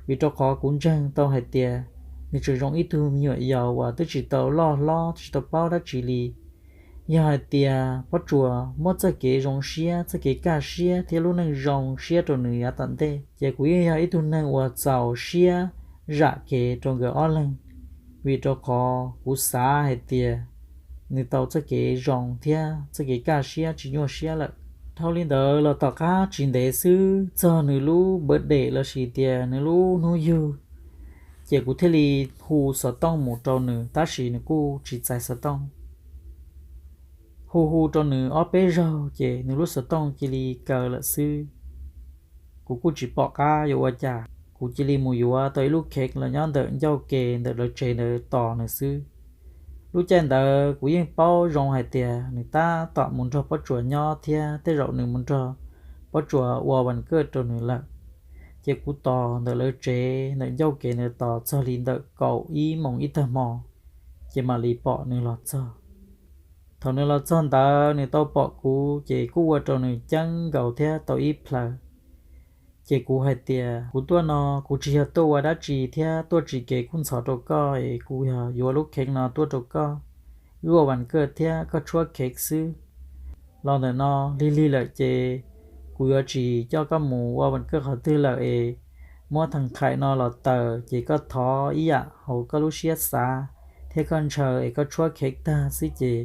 Vim rau qhov kuv ntseeg tau hais tias nws tseem zoo ib tug me nyuam yaus uas twb tsis tau loj hlob tsis tau paub dab tsi li. Yog hais tias Pob Tsuas muab txoj kev zoo siab, txoj kev kaj siab thiab lub neej zoo siab rau nws yav tom ntej ces kuv yeej yog ib tug neeg uas txaus siab zam kev rau nkawd ob leeg, vim rau qhov kuv xav hais tias nws tau txoj kev zoo thiab txoj kev kaj siab tsis nyuaj siab lawm. Dhau li ntawd los tom qab tsis ntev xwb txog nws lub birthday lossis tias nws lub hnub yug, ces kuv thiaj li hu xov tooj mus rau nws tab sis nws kuj tsis txais xov tooj. Hu hu rau nws ob peb zaug ces nws lub xov tooj cia li kaw lawm xwb. Kuv kuj tsis pom qab yuav ua cas, kuv cia li mus yuav tau ib lub cake los nyob ntawm ncauj ke ntawm lawv tsev ntawd tos nws xwb. Lub caij ntawd kuv yeej paub zoo hais tias nws tab tom mus nrog Pob Tsuas nyob thiab tej zaum nws mus nrog Pob Tsuas ua vas kaj rau nws lawm. Ces kuv tos ntawm lawv tsev ntawm ncauj kev ntawd tos txog li ntawm kaum ib moos ib tag hmo, ces mam li pom nws los txog. Thaum nws los txog ntawd nws tau pom kuv ces kuj ua rau nws ceeb nkaus thiab tau ib plhaw. Ces kuv hais tias kuv tuaj no kuv tsis yog tuaj ua dab tsi thiab tuaj tsis kev kub ntxhov rau koj es kuv yog yuav lub cake no tuaj rau koj, wb ua vas kaj thiab koj tshuab cake xwb. Los ntawm no lig lig lawm ces kuv yuav tsis coj koj mus ua vas kaj qhov twg lawm es muab thaj qhais no los taws ces koj thov ib yam hauv koj lub siab xav thiab koj ntshaw es koj tshuab cake tag xwb ces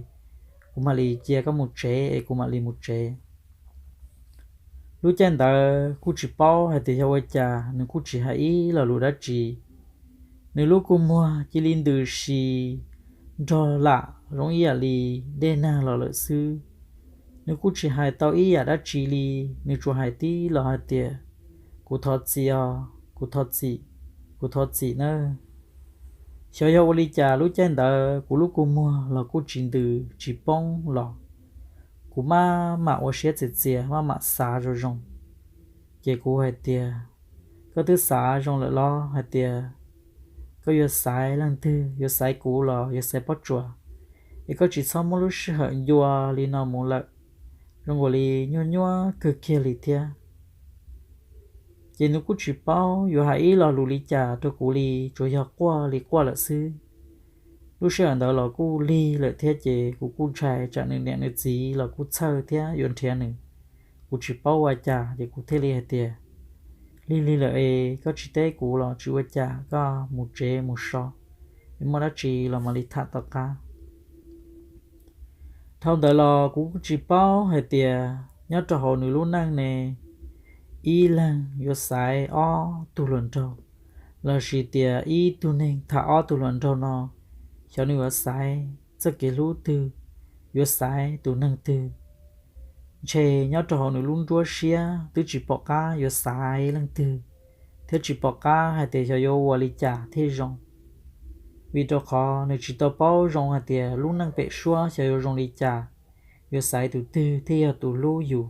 kuv mam li cia koj mus tsev es kuv mam li mus tsev. Lub caij ntawd kuj tsis paub hais tias yog ua cas nws kuj tsis hais ib lo lus dab tsi. Nws lub kua muag cia li ntws si nrog lam zoo ib yam li dej nag los lawm xwb. Nws kuj tsis hais tau ib yam dab tsi li, nws tsuas hais tib los hais tias, kuv thov txim os, kuv thov txim, kuv thov txim nawb. Xyov yog ua li cas lub caij ntawd kuv lub kua muag los kuj tsis ntws tsis poob los kuv maj mam ua siab txias txias maj mam xav zoo zoo. Ces kuv hais tias, koj twb xav zoo lawm los hais tias koj yuav xaiv leej twg, yuav xaiv kuv los yuav xaiv Pob Tsuas, es koj tsis txhob muab lub sij hawm ncua li no mus lawm, zoo nkaus li nyuaj nyuaj kawg kiag li thiab. Ces nws kuj tsis paub yuav hais ib lo lus li cas rau kuv li, tsuas yog quaj li quaj lawm xwb. Lub sij hawm ntawd los kuj lig lawm thiab ces kuv kuj ntshai tsam nws niam nws txiv los kuj txhawj thiab yuav nrhiav nws. Kuv tsis paub ua cas ces kuv thiaj li hais tias, lig lig lawm es koj tsis teb kuv los tsis ua cas, koj mus tsev mus so, es muaj dab tsi los mam li tham tom qab. Dhau ntawd los kuv kuj tsis paub hais tias nyob rau hauv nws lub neej ne, ib leeg yuav xaiv ob tug hluas nraug, lossis tias ib tug neeg tham ob tug hluas nraug no, xyov nws yuav xaiv txoj kev hlub twg, yuav xaiv tus neeg twg. Ntshe nyob rau hauv nws lub nruab siab twb tsis pom qab yuav xaiv leej twg, thiab tsis pom qab hais tias xyov yuav ua li cas thiaj zoo. Vim rau qhov nws tsis tau paub zoo hais tias lub neej pem suab xyov yuav zoo li cas, yuav xaiv tus twg thiaj yog tus hlub yus.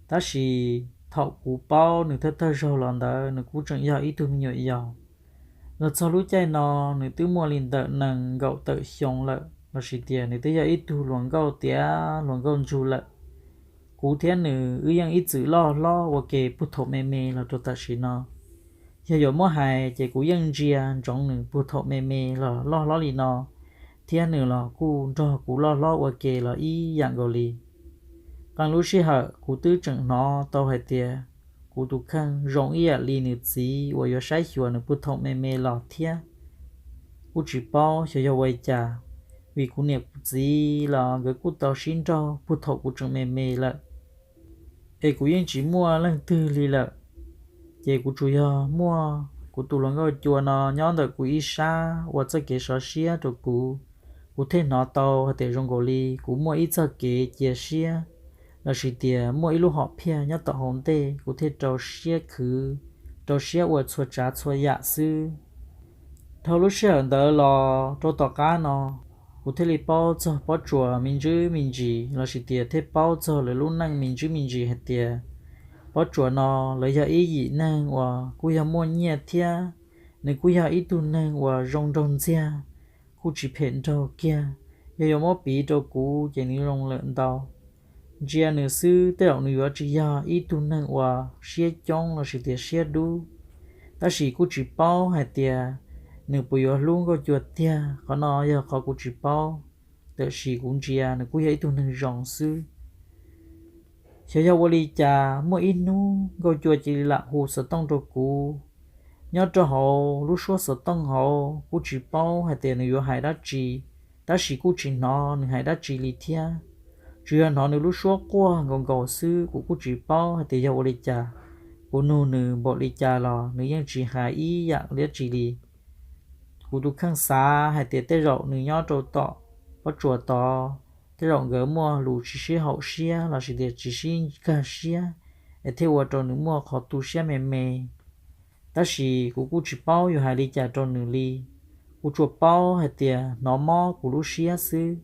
Tab sis thaum kuv paub nws thawj thawj zaug los ntawd nws kuj tseem yog ib tug me nyuam yaus. Los txog lub caij no nws twb muaj li ntawm nees nkaum tawm xyoo lawm, lossis tias nws twb yog ib tug hluas nkauj tiav hluas nkauj ntsug lawm. Kuv thiab nws wb yeej ib txwm loj hlob ua ke puag thaum me me los rau tam sim no. Yog yuav muab hais ces kuv yeej ntsia ntsoov nws puag thaum me me los loj hlob li no, thiab nws los kuj nrog kuv loj hlob ua ke los ib yam nkaus li. Qee lub sij hawm kuv twb tseem hnov tau hais tias kuv tus kheej zoo ib yam li nws txiv uas yuav saib xyuas nws puag thaum me me los thiab. Kuj tsis paub xyov yog ua li cas, vim kuv niam kuv txiv los nkawd kuj tau sib nrauj puag thaum kuv tseem me me lawm, es kuv yeej tsis muaj leej twg li lawm. Ces kuv tsuas yog muaj kuv tus hluas nkauj cua no nyob ntawm kuv ib sab ua txoj kev sov siab rau kuv. Kuv thiaj hnov tau hais tias zoo nkaus li kuv muaj ib txoj kev cia siab, lossis tias muaj ib lub hom phiaj nyob tom hauv ntej kuv thiaj rau siab khwv, rau siab ua txhua tsav txhua yam xwb. Dhau lub sij hawm ntawd los rau tom qab no, kuv thiaj li paub txog Pob Tsuas me ntsis me ntsis, lossis tias thiaj paub txog lawv lub neej me ntsis me ntsis hais tias Pob Tsuas no lawv yog ib yim neeg uas kuj yog muaj nyiaj thiab, nws kuj yog ib tug neeg uas zoo nraug ntxiag, kuj tsis phem nraug kiag. Yog yuav muab piv rau kuv ces nws zoo lawm ntau. Ntsia nws xwb tej zaum nws yuav tsis yog ib tug neeg uas siab coob lossis tias siab dub, tab sis kuj tsis paub hais tias nws puas yuav hlub Nkauj Cua tiag. Qhov no yog qhov kuv tsis paub, tab sis kuv ntsia nws kuj yog ib tug neeg zoo xwb. Xyov yog ua li cas muaj ib hnub Nkauj Cua cia li lam hu xov tooj rau kuv. Nyob rau hauv lub suab xov tooj hauv kuj tsis paub hais tias nws yuav hais dab tsi, tab sis kuj tsis hnov nws hais dab tsi li thiab. Tsuas yog hnov nws lub suab quaj nkaus nkaus xwb, kuv kuj tsis paub hais tias yog ua li cas. Kuv nug nws npaum li cas los nws yeej tsis hais ib yam dab tsi li. Kuv tus kheej xav hais tias tej zaum nws nyob rau tom Pob Tsuas tod, tej zaum nkawd muaj lus tsis sib haum siab lossis tias tsis sib nkag siab, es thiaj ua rau nws muaj qhov tu siab me me. Tab sis kuv kuj tsis paub yuav hais li cas rau nws li. Kuv tsuas paub hais tias hnov mob kuv lub siab xwb,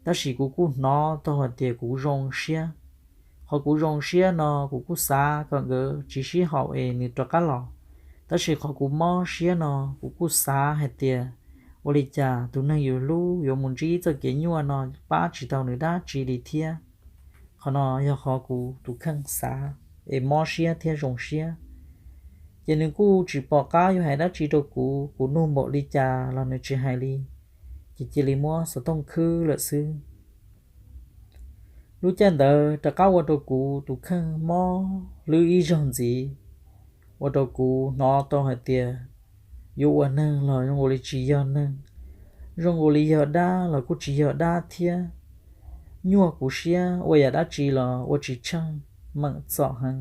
tab sis kuv kuj hnov tau hais tias kuv zoo siab. Qhov kuv zoo siab no kuv kuj xav kom nkawd tsis sib haum es nws rov qab los, tab sis qhov kuv mob siab no kuv kuj xav hais tias ua li cas tus neeg yus hlub yuav mus ntsib txoj kev nyuaj no pab tsis tau nws dab tsi li thiab. Qhov no yog qhov kuv tus kheej xav es mob siab thiab zoo siab. Ces nws kuj tsis pom qab yuav hais dab tsi rau kuv, kuv nug npaum li cas los nws tsis hais li, ces cia li muab xov tooj khwb lawm xwb. Lub caij ntawd rov qab ua rau kuv tus kheej mob hlwb ib zaug ntxiv, ua rau kuv hnov tau hais tias yuav ua neeg los zoo nkaus li tsis yog neeg, zoo nkaus li yog dab los kuj tsis yog dab thiab. Nyuaj kuv siab, ua yam dab tsi los ua tsis tsheej, meem txom heev.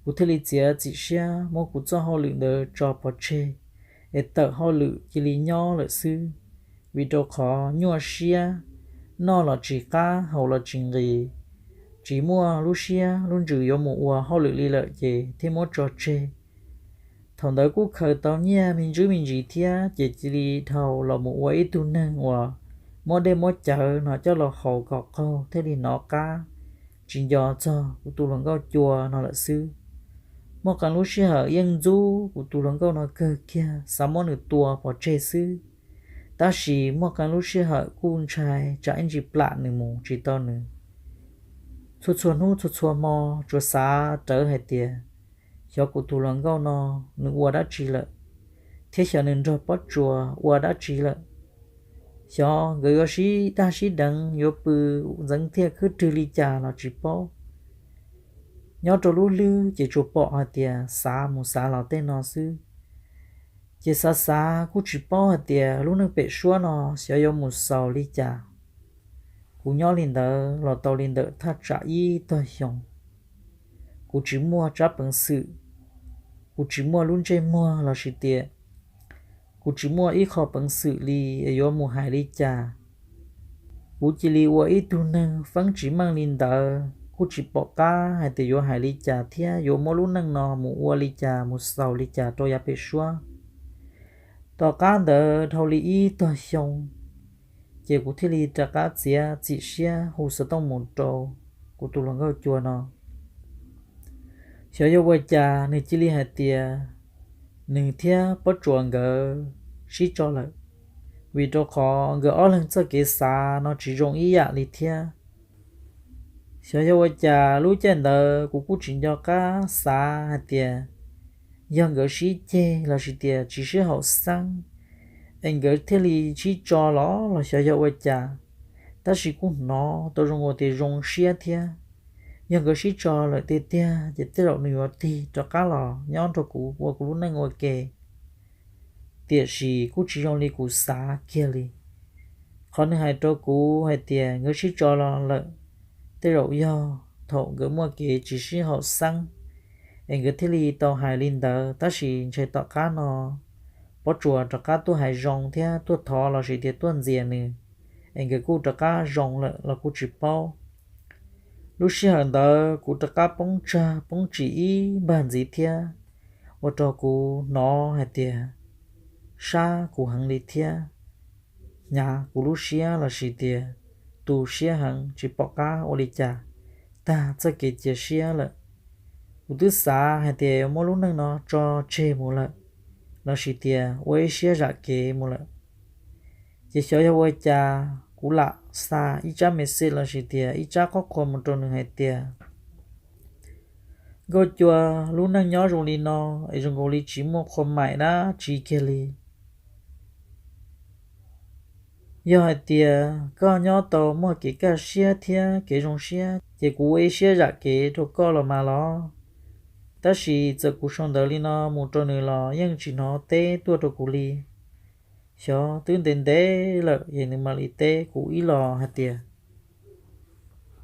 Kuv thiaj li txiav txim siab muab kuv txoj hauj lwm ntawd tso pov tseg, es tawm hauj lwm cia li nyob lawm xwb. Vim rau qhov nyuaj siab, noj los tsis qab, haus los tsis nqis, tsis muaj lub siab lub ntsws yuav mus ua hauj lwm li lawm ces thiaj muab tso tseg. Thaum ntawd kuj khaws tau nyiaj me ntsis me ntsis thiab, ces cia li dhau los mus ua ib tug neeg uas muab dej muab cawv no coj los haus kom qaug thiaj li hnov qab, tsis nco txog kuv tus hluas nkauj cua no lawm xwb. Muaj qee lub sij hawm yeej ntxub kuv tus hluas nkauj no kawg kiag, xav muab nws tua pov tseg xwb. Tab sis muaj qee lub sij hawm kuj ntshai tsam ib ntsis plam nws mus tsis tau nws. Txhua txhua hnub txhua txhua hmo tsuas xav rawv hais tias, xyov kuv tus hluas nkauj no nws ua dab tsi lawm, thiab xyov nws nrog Pob Tsuas ua dab tsi lawm. Xyov nkawd yuav sib daj sib deev, yuav pw ntxeev thiaj khwb rwg li cas los tsis paub. Nyob rau lub hlwb ces tsuas pom hais tias xav mus xav los tej no xwb. Ces xav xav kuj tsis paub hais tias lub neej pem suab no xyov yuav mus xaus li cas. Kuv nyob li ntawd los tau li ntawm thaj tsam ib tog xyoo. Kuv tsis muaj tsab peev xwm, kuv tsis muaj lub ntsej muag los sis tias kuv tsis muaj ib qho peev xwm li es yuav mus hais li cas. Kuv cia li ua ib tug neeg feeb tsis meej li ntawd, kuj tsis pom qab hais tias yuav hais li cas thiab yuav muab lub neej no mus ua li cas mus xaus li cas rau yav pem suab. Tom qab ntawd dhau li ib tog xyoo, ces kuv thiaj li rov qab txiav txim siab hu xov tooj mus rau kuv tus hluas nkauj cua no. Xyov yog ua cas nws cia li hais tias nws thiab Pob Tsuas nkawd sib tso lawm, vim rau qhov nkawd ob leeg txoj kev xav no tsis zoo ib yam li thiab. Xyov yog ua cas lub caij ntawd kuv kuj tsis nco qab xav hais tias yog nkawd sib ceg los sis tias tsis sib haum xeeb es nkawd thiaj li sib tso los los xyov yog ua cas, tab sis kuj hnov tau zoo ua tias zoo siab thiab. Yog nkawd sib tso lawm tiag tiag ces tej zaum nws yuav tig rov qab los nyob nrog kuv ua kuv lub neej ua ke. Tiam sis kuj tsis zoo li kuv xav kiag li. Qhov nws hais rau kuv hais tias nkawd sib tso los lawm, tej zaum yog thaum nkawd muaj kev tsis sib haum xeeb es nkawd thiaj li tau hais li ntawd, tab sis ntshe tom qab no Pob Tsuas rov qab tuaj hais zoo thiab tuaj thov los sis tias tuaj ntxias nws es nkawd kuj rov qab zoo lawm los kuj tsis paub. Lub sij hawm ntawd kuv rov qab poob tsag poob tsim ib npag ntxiv thiab, ua rau kuv hnov hais tias sab kuv heev li thiab, hnyav kuv lub siab los sis tias tu siab heev tsis pom qab ua li cas, tag txoj kev cia siab lawm. Kuv twb xav hais tias muab lub neej no tso tseg mus lawm los sis tias ua ib siab zam kev mus lawm. Ces xyov yog ua cas kuv lam xa ib tsab message los sis tias ib tsab qhob qhua mus rau nws hais tias, Nkauj Cua, lub neej nyob zoo li no es zoo nkaus li tsis muaj qhua maim dab tsi kiag li. Yog hais tias koj nyob tau muaj kev kaj siab thiab kev zoo siab ces kuv ua ib siab zam kev rau koj los mas los. Tab sis txawm kuv sau ntawv li no mus rau nws los yeej tsis hnov teb tuaj rau kuv li. Xyov twb ntev ntev lawm es nws mam li teb kuv ib los hais tias,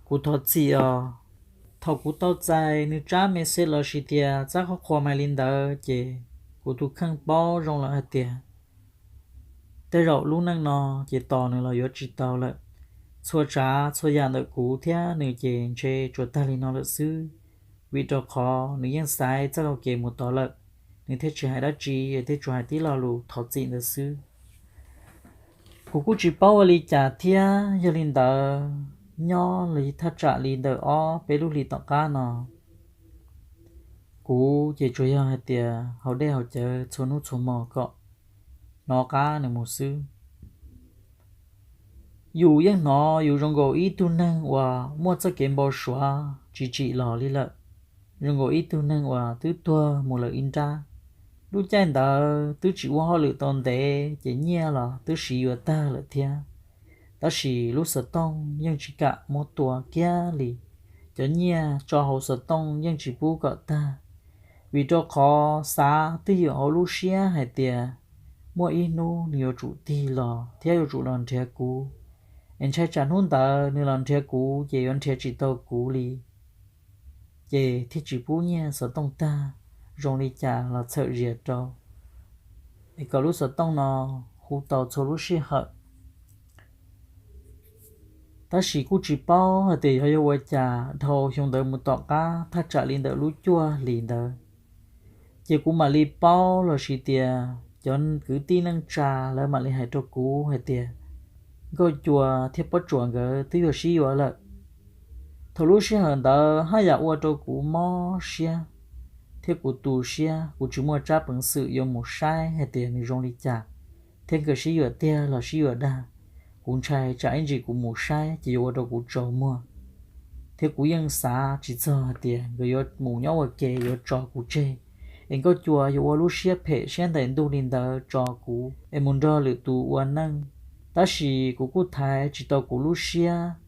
Kuv thov txim os. Thaum kuv tau txais nws tsab message los sis tias tsab qhob qhua maim li ntawd ces kuv tus kheej paub zoo lawm hais tias tej zaum lub neej no ces tos nws los yuav tsis tau lawm. Txhua tsav txhua yam ntawm kuv thiab nws ces ntshe tsuas tag li no lawm xwb, vim rau qhov nws yeej xaiv txoj hau kev mus tod lawm, nws thiaj tsis hais dab tsi, thiaj tsuas hais tib lo lus thov txim ntawd xwb. Kuv kuj tsis paub ua li cas thiab, yog li ntawd nyob li thaj tsam li ntawm ob peb lub hlis tom qab no, kuv ces tsuas yog hais tias haus dej haus cawv txhua hnub txhua hmo kom hnov qab nws mus xwb. Yus yeej hnov yus zoo nkaus ib tug neeg uas muaj txoj kev npau suav tsis tsim los li lawm, zoo nkaus ib tug neeg uas twb tuag mus lawm ib nrab. Lub caij ntawd twb tsis ua hauj lwm tau ntev ces nyiaj los twb siv yuav tag lawm thiab, tab sis lub xov tooj yeej tsis kam muab tua kiag li. Cov nyiaj tso hauv xov tooj yeej tsis pub kom tag, vim rau qhov xav twj ywm hauv lub siab hais tias muaj ib hnub nws yuav tsum tig los thiab yuav tsum los nrhiav kuv, es ntshai tsam hnub ntawd nws los nrhiav kuv ces yuav nrhiav tsis tau kuv li, ces thiaj tsis pub nyiaj xov tooj tag, zoo li cas los txhawm zias rau, es kom lub xov tooj no hu tau txhua lub sij hawm. Tab sis kuj tsis paub hais tias yog yog ua cas dhau xyoo ntawd mus tom qab thaj tsam li ntawm lub cuaj hlis ntawd, ces kuv mam li paub los sis tias cov kwv tij neej tsa lawv mam li hais rau kuv hais tias Nkauj Cua thiab Pob Tsuas nkawd twb yuav sib yuav lawm. Thaum lub sij hawm ntawd haj yam ua rau kuv mob siab thiab kuv tu siab, kuv tsis muaj tsab peev xwm yuav mus saib hais tias nws zoo li cas thiab nkawd sib yuav tiag los sib yuav dag. Kuv ntshai tsam ib ntsis kuv mus saib ces yuav ua rau kuv tsaus muag, thiab kuv yeej xav tsis txog hais tias nkawd yuav mus nyob ua ke yuav tso kuv tseg, es Nkauj Cua yuav ua lub siab phem siab ntais ntuj li ntawd tso kuv es mus nrog lwm tus ua neej. Tab sis kuv kuj thaiv tsis tau kuv lub siab,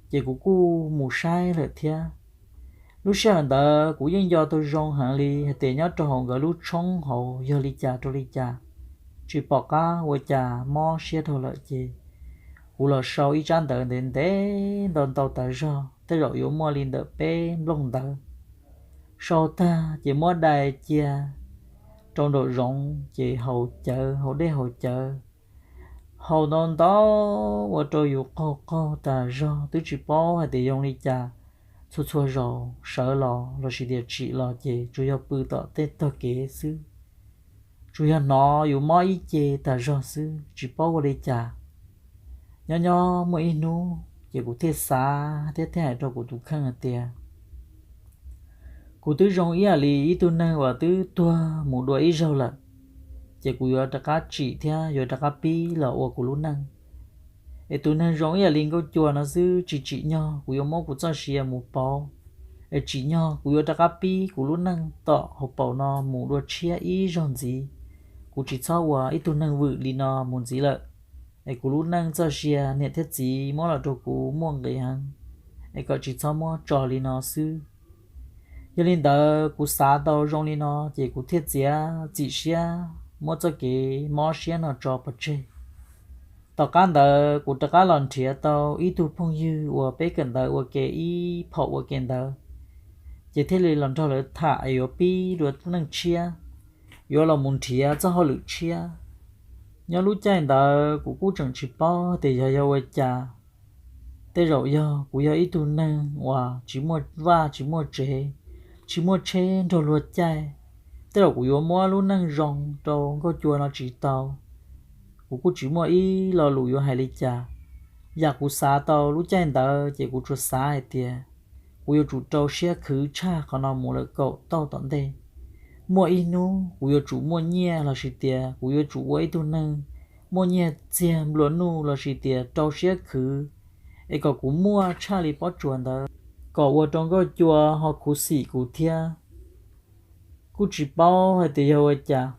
ces kuv kuj mus saib lawm thiab. Lub sij hawm ntawd kuv yeej nco tau zoo heev li hais tias nyob rau hauv nkawd lub tshoob hauv yog li cas rau li cas, tsis pom qab ua cas mob siab dhau lawm ces Kuv los sau ib tsab ntawv ntev ntev ntau ntau tas zog, tej zaum yuav muaj li ntawm peb nplooj ntawv. Sau tag ces muab dai cia rau nraum zoov ces haus cawv, haus dej haus cawv, haus ntau ntau ua rau yus qaug qaug tas zog, twb tsis paub hais tias yoo li cas. Txhua txhua zaus sawv los lossis tias tsim los ces tsuas yog pw tom tej tog kev xwb, tsuas yog hnov yus mob ib ce tas zog xwb, tsis paub ua li cas. Nyob nyob muaj ib hnub ces kuv thiaj xav thiab thiaj hais rau kuv tus kheej hais tias, kuv twb zoo ib yam li ib tug neeg uas twb tuag mus dua ib zaug lawm, ces kuv yuav rov qab tsim thiab yuav rov qab pib los ua kuv lub neej. Es tus neeg zoo ib yam li Nkauj Cua no xwb tsis tsim nyog kuv yuav muab kuv txoj sia mus pauv, es tsim nyog kuv yuav rov qab pib kuv lub neej tom hauv paus no mus dua tshiab ib zaug ntxiv. Kuv tsis txhob ua ib tug neeg vwm li no mus ntxiv lawm, es kuv lub neej txoj sia niam thiab txiv muab los rau kuv muaj nqis heev, es kom tsis txhob muab tso li no xwb. Yog li ntawd kuv xav tau zoo li no ces kuv thiaj txiav txim siab muab txoj kev mob siab no tso pov tseg. Tom qab ntawd kuv rov qab los nrhiav tau ib tug phooj ywg uas peb kawm ntawv ua ke ib phaum ua ke ntawd, ces thiaj li los nrog lawv tham es yuav pib dua neej tshiab, yuav los mus nrhiav txoj hauj lwm tshiab. Nyob lub caij ntawd kuv kuj tseem tsis paub tias yog yog ua cas. Tej zaum yog kuv yog ib tug neeg uas tsis muaj vaj tsis muaj tsev, tsis muaj tsheb nrog luag caij, tej zaum kuv yuav muab lub neej zoo rau Nkauj Cua no tsis tau. Kuv kuj tsis muaj ib lo lus yuav hais li cas. Yam kuv xav tau lub caij ntawd ces kuv tsuas xav hais tias kuv yuav tsum rau siab khwv tshaj qhov no mus lawm kaum tauj tom ntej. Muaj ib hnub kuv yuav tsum muaj nyiaj lossis tias kuv yuav tsum ua ib tug neeg muaj nyiaj txiag nplua nuj lossis tias rau siab khwv, es kom kuv muaj tshaj li pob tsuas ntawd, kom ua rau Nkauj Cua ho khuv xim kuv thiab. Kuj tsis paub hais tias yog ua cas.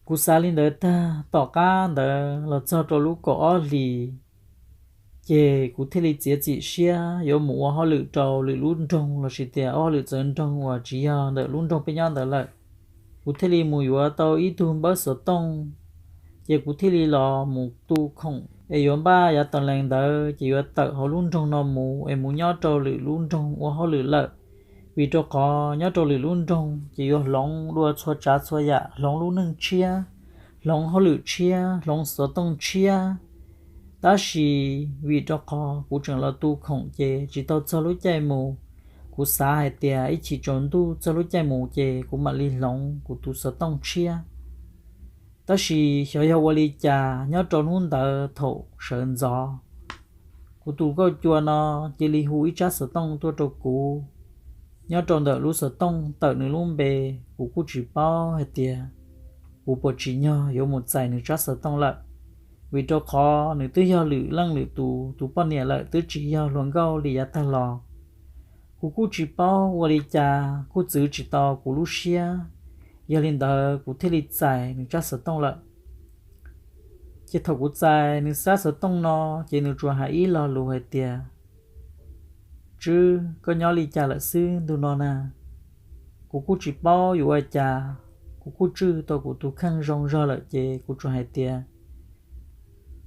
Kuv xav li ntawd tag, tom qab ntawd los txog rau lub kaum ob hlis, ces kuv thiaj li txiav txim siab yuav mus ua hauj lwm rau lwm lub nroog lossis tias ua hauj lwm txawv nroog uas tsis yog ntawm lub nroog peb nyob ntawd lawm. Kuv thiaj li mus yuav tau ib tug npawb xov tooj, ces kuv thiaj li los mus tu khoom es yuav npaj yav tas lees ntawd ces yuav tawm hauv lub nroog no mus es mus nyob rau lwm lub nroog ua hauj lwm lawm. Vim rau qhov nyob rau lwm lub nroog ces yuav hloov dua txhua tsav txhua yam, hloov lub neej tshiab, hloov hauj lwm tshiab, hloov xov tooj tshiab. Tab sis vim rau qhov kuv tseem los tu khoom ces tsis tau txog lub caij mus. Kuv xav hais tias ib chim tsaus ntuj txog lub caij mus ces kuv mam li hloov kuv tus xov tooj tshiab. Tab sis xyov yog ua li cas nyob rau hnub ntawd thaum sawv ntxov, kuv tus Nkauj Cua no cia li hu ib tsab xov tooj tuaj rau kuv. Nyob rau ntawm lub xov tooj tawm nws lub npe, kuv kuj tsis paub hais tias kuv puas tsim nyog yuav mus txais nws tsab xov tooj lawm, vim rau qhov nws twb yog lwm leej lwm tus tus poj niam lawm, twb tsis yog hluas nkauj li yav tag los. Kuv kuj tsis paub ua li cas kuj txwv tsis tau kuv lub siab, yog li ntawd kuv thiaj li txais nws tsab xov tooj lawm. Ces thaum kuv txais nws tsab xov tooj no, ces nws tsuas hais ib lo lus hais tias, Tswb, koj nyob li cas lawm xwb ntu no na? Kuv kuj tsis paub yuav ua cas, kuv kuj tswj tau kuv tus kheej zoo zog lawm ces kuv tsuas hais tias,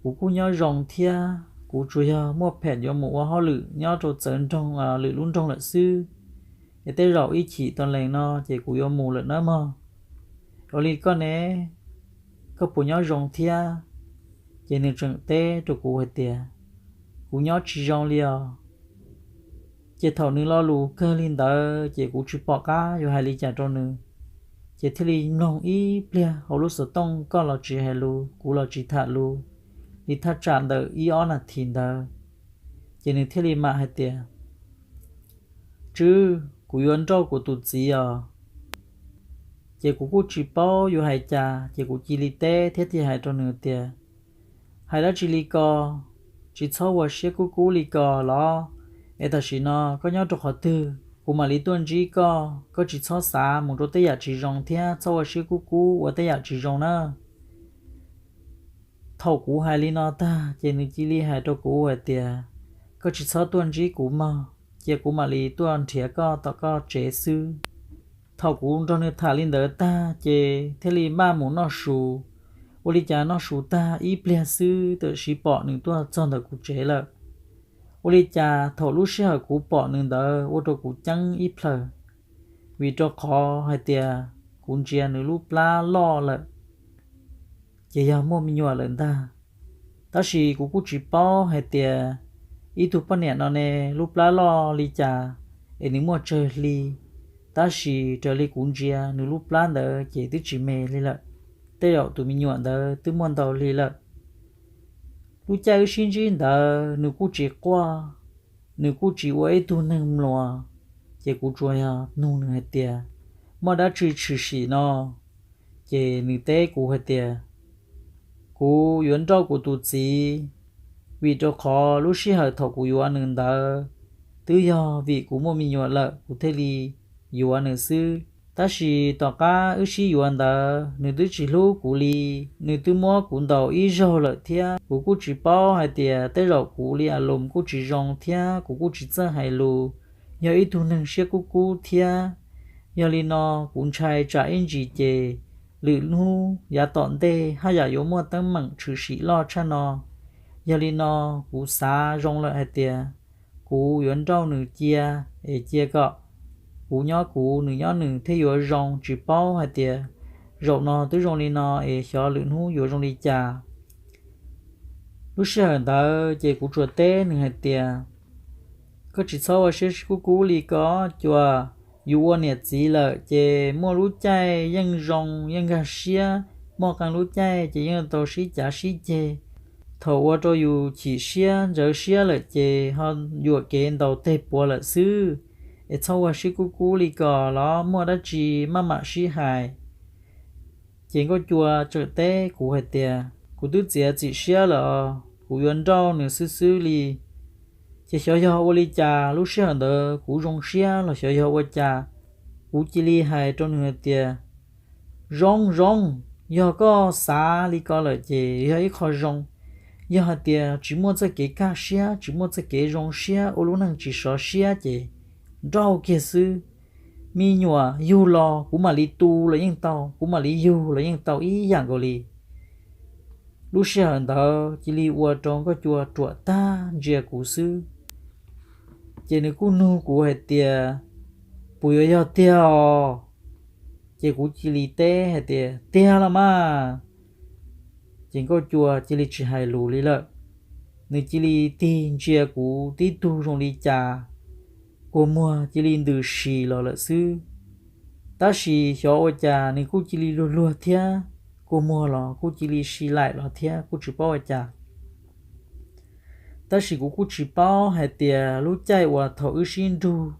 Kuv kuj nyob zoo thiab, kuv tsuas yog muaj phem yuav mus ua hauj lwm nyob rau txawv nroog, lwm lub nroog lawm xwb, es tej zaum ib chim tas lees no ces kuv yuav mus lawm nawb mog. Ua li koj ne, koj puas nyob zoo thiab? Ces nws tseem teb rau kuv hais tias, Kuv nyob tsis zoo li os. Ces thaum nws lo lus kawg li ntawd ces kuv tsis pom qab yuav hais li cas rau nws, ces thiaj li mloog ib pliag hauv lub xov tooj, koj los tsis hais lus kuv los tsis tham lus, li thaj tsam ntawm ib ob nas this ntawd, ces nws thiaj li mam hais tias, Tswb, kuv yuav nrauj kuv tus txiv os. Ces kuv kuj tsis paub yuav hais cas, ces kuv cia li teb thiab thiaj hais rau nws tias, Hais dab tsi li ko? Tsis txhob ua siab kub kub li ko los? Es tam sim no koj nyob rau qhov twg, kuv mam li tuaj ntsib koj, koj tsis txhob xav mus rau tej yam tsis zoo thiab txhob ua siab kub kub ua tej yam tsis zoo na. Thaum kuv hais li no tag ces nws cia li hais rau kuv hais tias, Koj tsis txhob tuaj ntsib kuv mog, cia kuv mam li tuaj nrhiav koj tom koj tsev xwb. Thaum kuv nrog nws tham li ntawd tag ces thiaj li npaj mus noj su. Ua li cas noj su tag ib pliag xwb tam sim pom nws tuaj txog ntawm kuv tsev lawm. Ua li cas thaum lub sij hawm kuv pom nws ntawd ua rau kuv ceeb ib plhaws, vim rau qhov hais tias kuv ntsia nws lub plab loj lawm, ces yog muaj me nyuam lawm ntag. Tab sis kuv kuj tsis paub hais tias ib tug poj niam no ne lub plab loj li cas es nws muaj tsawg hli, tab sis raws li kuv ntsia nws lub plab ntawd ces twb tsis me li lawm, tej zaum tus me nyuam ntawd twb muaj ntau hli lawm. Lub caij wb sib ntsib ntawd nws kuj tsis quaj, nws kuj tsis ua ib tug neeg mluas, ces kuv tsuas yog nug nws hais tias, muaj dab tsi tshwm sim no? Ces nws teb kuv hais tias, kuv yuav nrauj kuv tus txiv, vim rau qhov lub sij hawm thaum kuv yuav nws ntawd twb yog vim kuv muaj me nyuam lawm kuv thiaj li yuav nws xwb. Tab sis tom qab wb sib yuav ntawd nws twb tsis hlub kuv li, nws twb muab kuv ntaus ib zaug lawm thiab. Kuv kuj tsis paub hais tias tej zaum kuv li a lus kuj tsis zoo thiab kuv kuj tsis txawj hais lus, yog ib tug neeg siab kub kub thiab. Yog li no kuv ntshai tsam ib ntsis ces lwm hnub yav tom ntej haj yam yuav muaj teeb meem tshwm sim loj tshaj no. Yog li no kuv xav zoo lawm hais tias kuv yuav nrauj nws cia, es cia kom kuv nyob kuv nws nyob nws thiaj yuav zoo, tsis paub hais tias zaum no twb zoo li no es xyov lwm hnub yuav zoo li cas. Lub sij hawm ntawd ces kuv tsuas teb nws hais tias, koj tsis txhob ua siab kub kub li ko, cua, yus ua niam txiv lawm ces muaj lub caij yeej zoo yeej nkag siab, muaj qee lub caij ces yeej tau sib cav sib ceg. Thaum ua rau yus chim siab ntxhov siab lawm ces ho yuam kev ntaus teg puav lawm xwb. Es txhob ua siab kub kub li ko los muaj dab tsi maj mam sib hais. Ces nkauj cua txawm teb kuv hais tias, kuv twb txiav txim siab lawm, kuv yuav nrauj nws xwb xwb li. Ces xyov yog ua li cas lub sij hawm ntawd kuv zoo siab los xyov yog ua cas, kuv cia li hais rau nws hais tias, zoo zoo, yog koj xav li ko lawm ces yog ib qho zoo. Yog hais tias tsis muaj txoj kev kaj siab, tsis muaj txoj kev zoo siab, ua lub neej tsis sov siab ces nrauj kiag xwb. Me nyuam yug los kuv mam li tu los yeej tau, kuv mam li yug los yeej tau ib yam nkaus li. Lub sij hawm ntawd cia li ua rau nkauj cua ruam tag ntsia kuv xwb. Ces nws kuj nug kuv hais tias, puas yuav yog tiag os? Ces kuv cia li teb hais tias, tiag los mas. Ces nkauj cua cia li tsis hais lus li lawm. Nws cia li tig ntsia kuv tib tug zoo li cas, kua muag cia li ntws si los lawm xwb. Tab sis xyov ua cas nws kuj cia li luag luag thiab, kua muag los kuj cia li si laim los thiab, kuj tsis paub ua cas. Tab sis kuv kuj tsis paub hais tias lub caij uas thaum wb sib nrug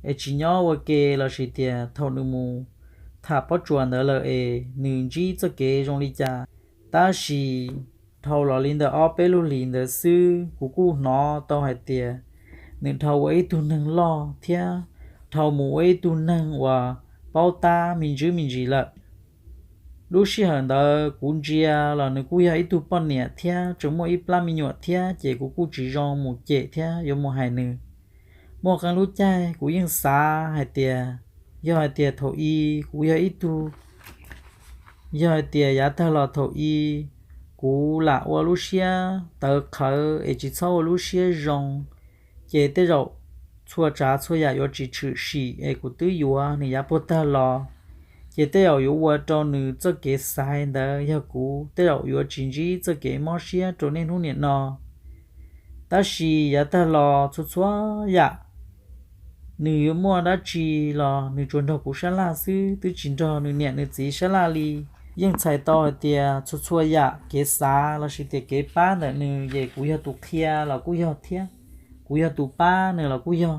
es tsis nyob ua ke lossis tias thaum nws mus tham pob tsuas ntawd lawm es nws ntsib txoj kev zoo li cas. Tab sis dhau los li ntawm ob peb lub hlis ntawd xwb kuv kuj hnov tau hais tias nws dhau ua ib tug neeg loj thiab dhau mus ua ib tug neeg uas paub tab me ntsis me ntsis lawm. Lub sij hawm ntawd kuv ntsia los nws kuj yog ib tug poj niam thiab tseem muaj ib plab me nyuam thiab ces kuv kuj tsis zoo mus cem thiab yuav mus hais nws. Muaj qee lub caij kuv yeej xav hais tias yog hais tias thaum i kuv yog ib tug, yog hais tias yav tag los thaum i kuv lam ua lub siab tawv qhawv es tsis txhob ua lub siab zoo, ces tej zaum txhua tsav txhua yam yuav tsis tshwm sim es kuv twb yuav nws yav puag tag los, ces tej zaum yuav ua rau nws txoj kev xaiv ntawd yog kuv, tej zaum yuav tsis ntsib txoj kev mob siab rau niaj hnub niam no. Tab sis yav tag los txhua txhua yam, nws yuav muaj dab tsi los nws tsuas nrog kuv sab laj xwb, twb tsis nrog nws niam nws txiv sab laj li. Yeej txhais tau hais tias txhua txhua yam kev xav lossis tias kev pab ntawm nws ces kuv yog tus qhia los kuj yog thiab, kuv yog tus pab nws los kuj yog.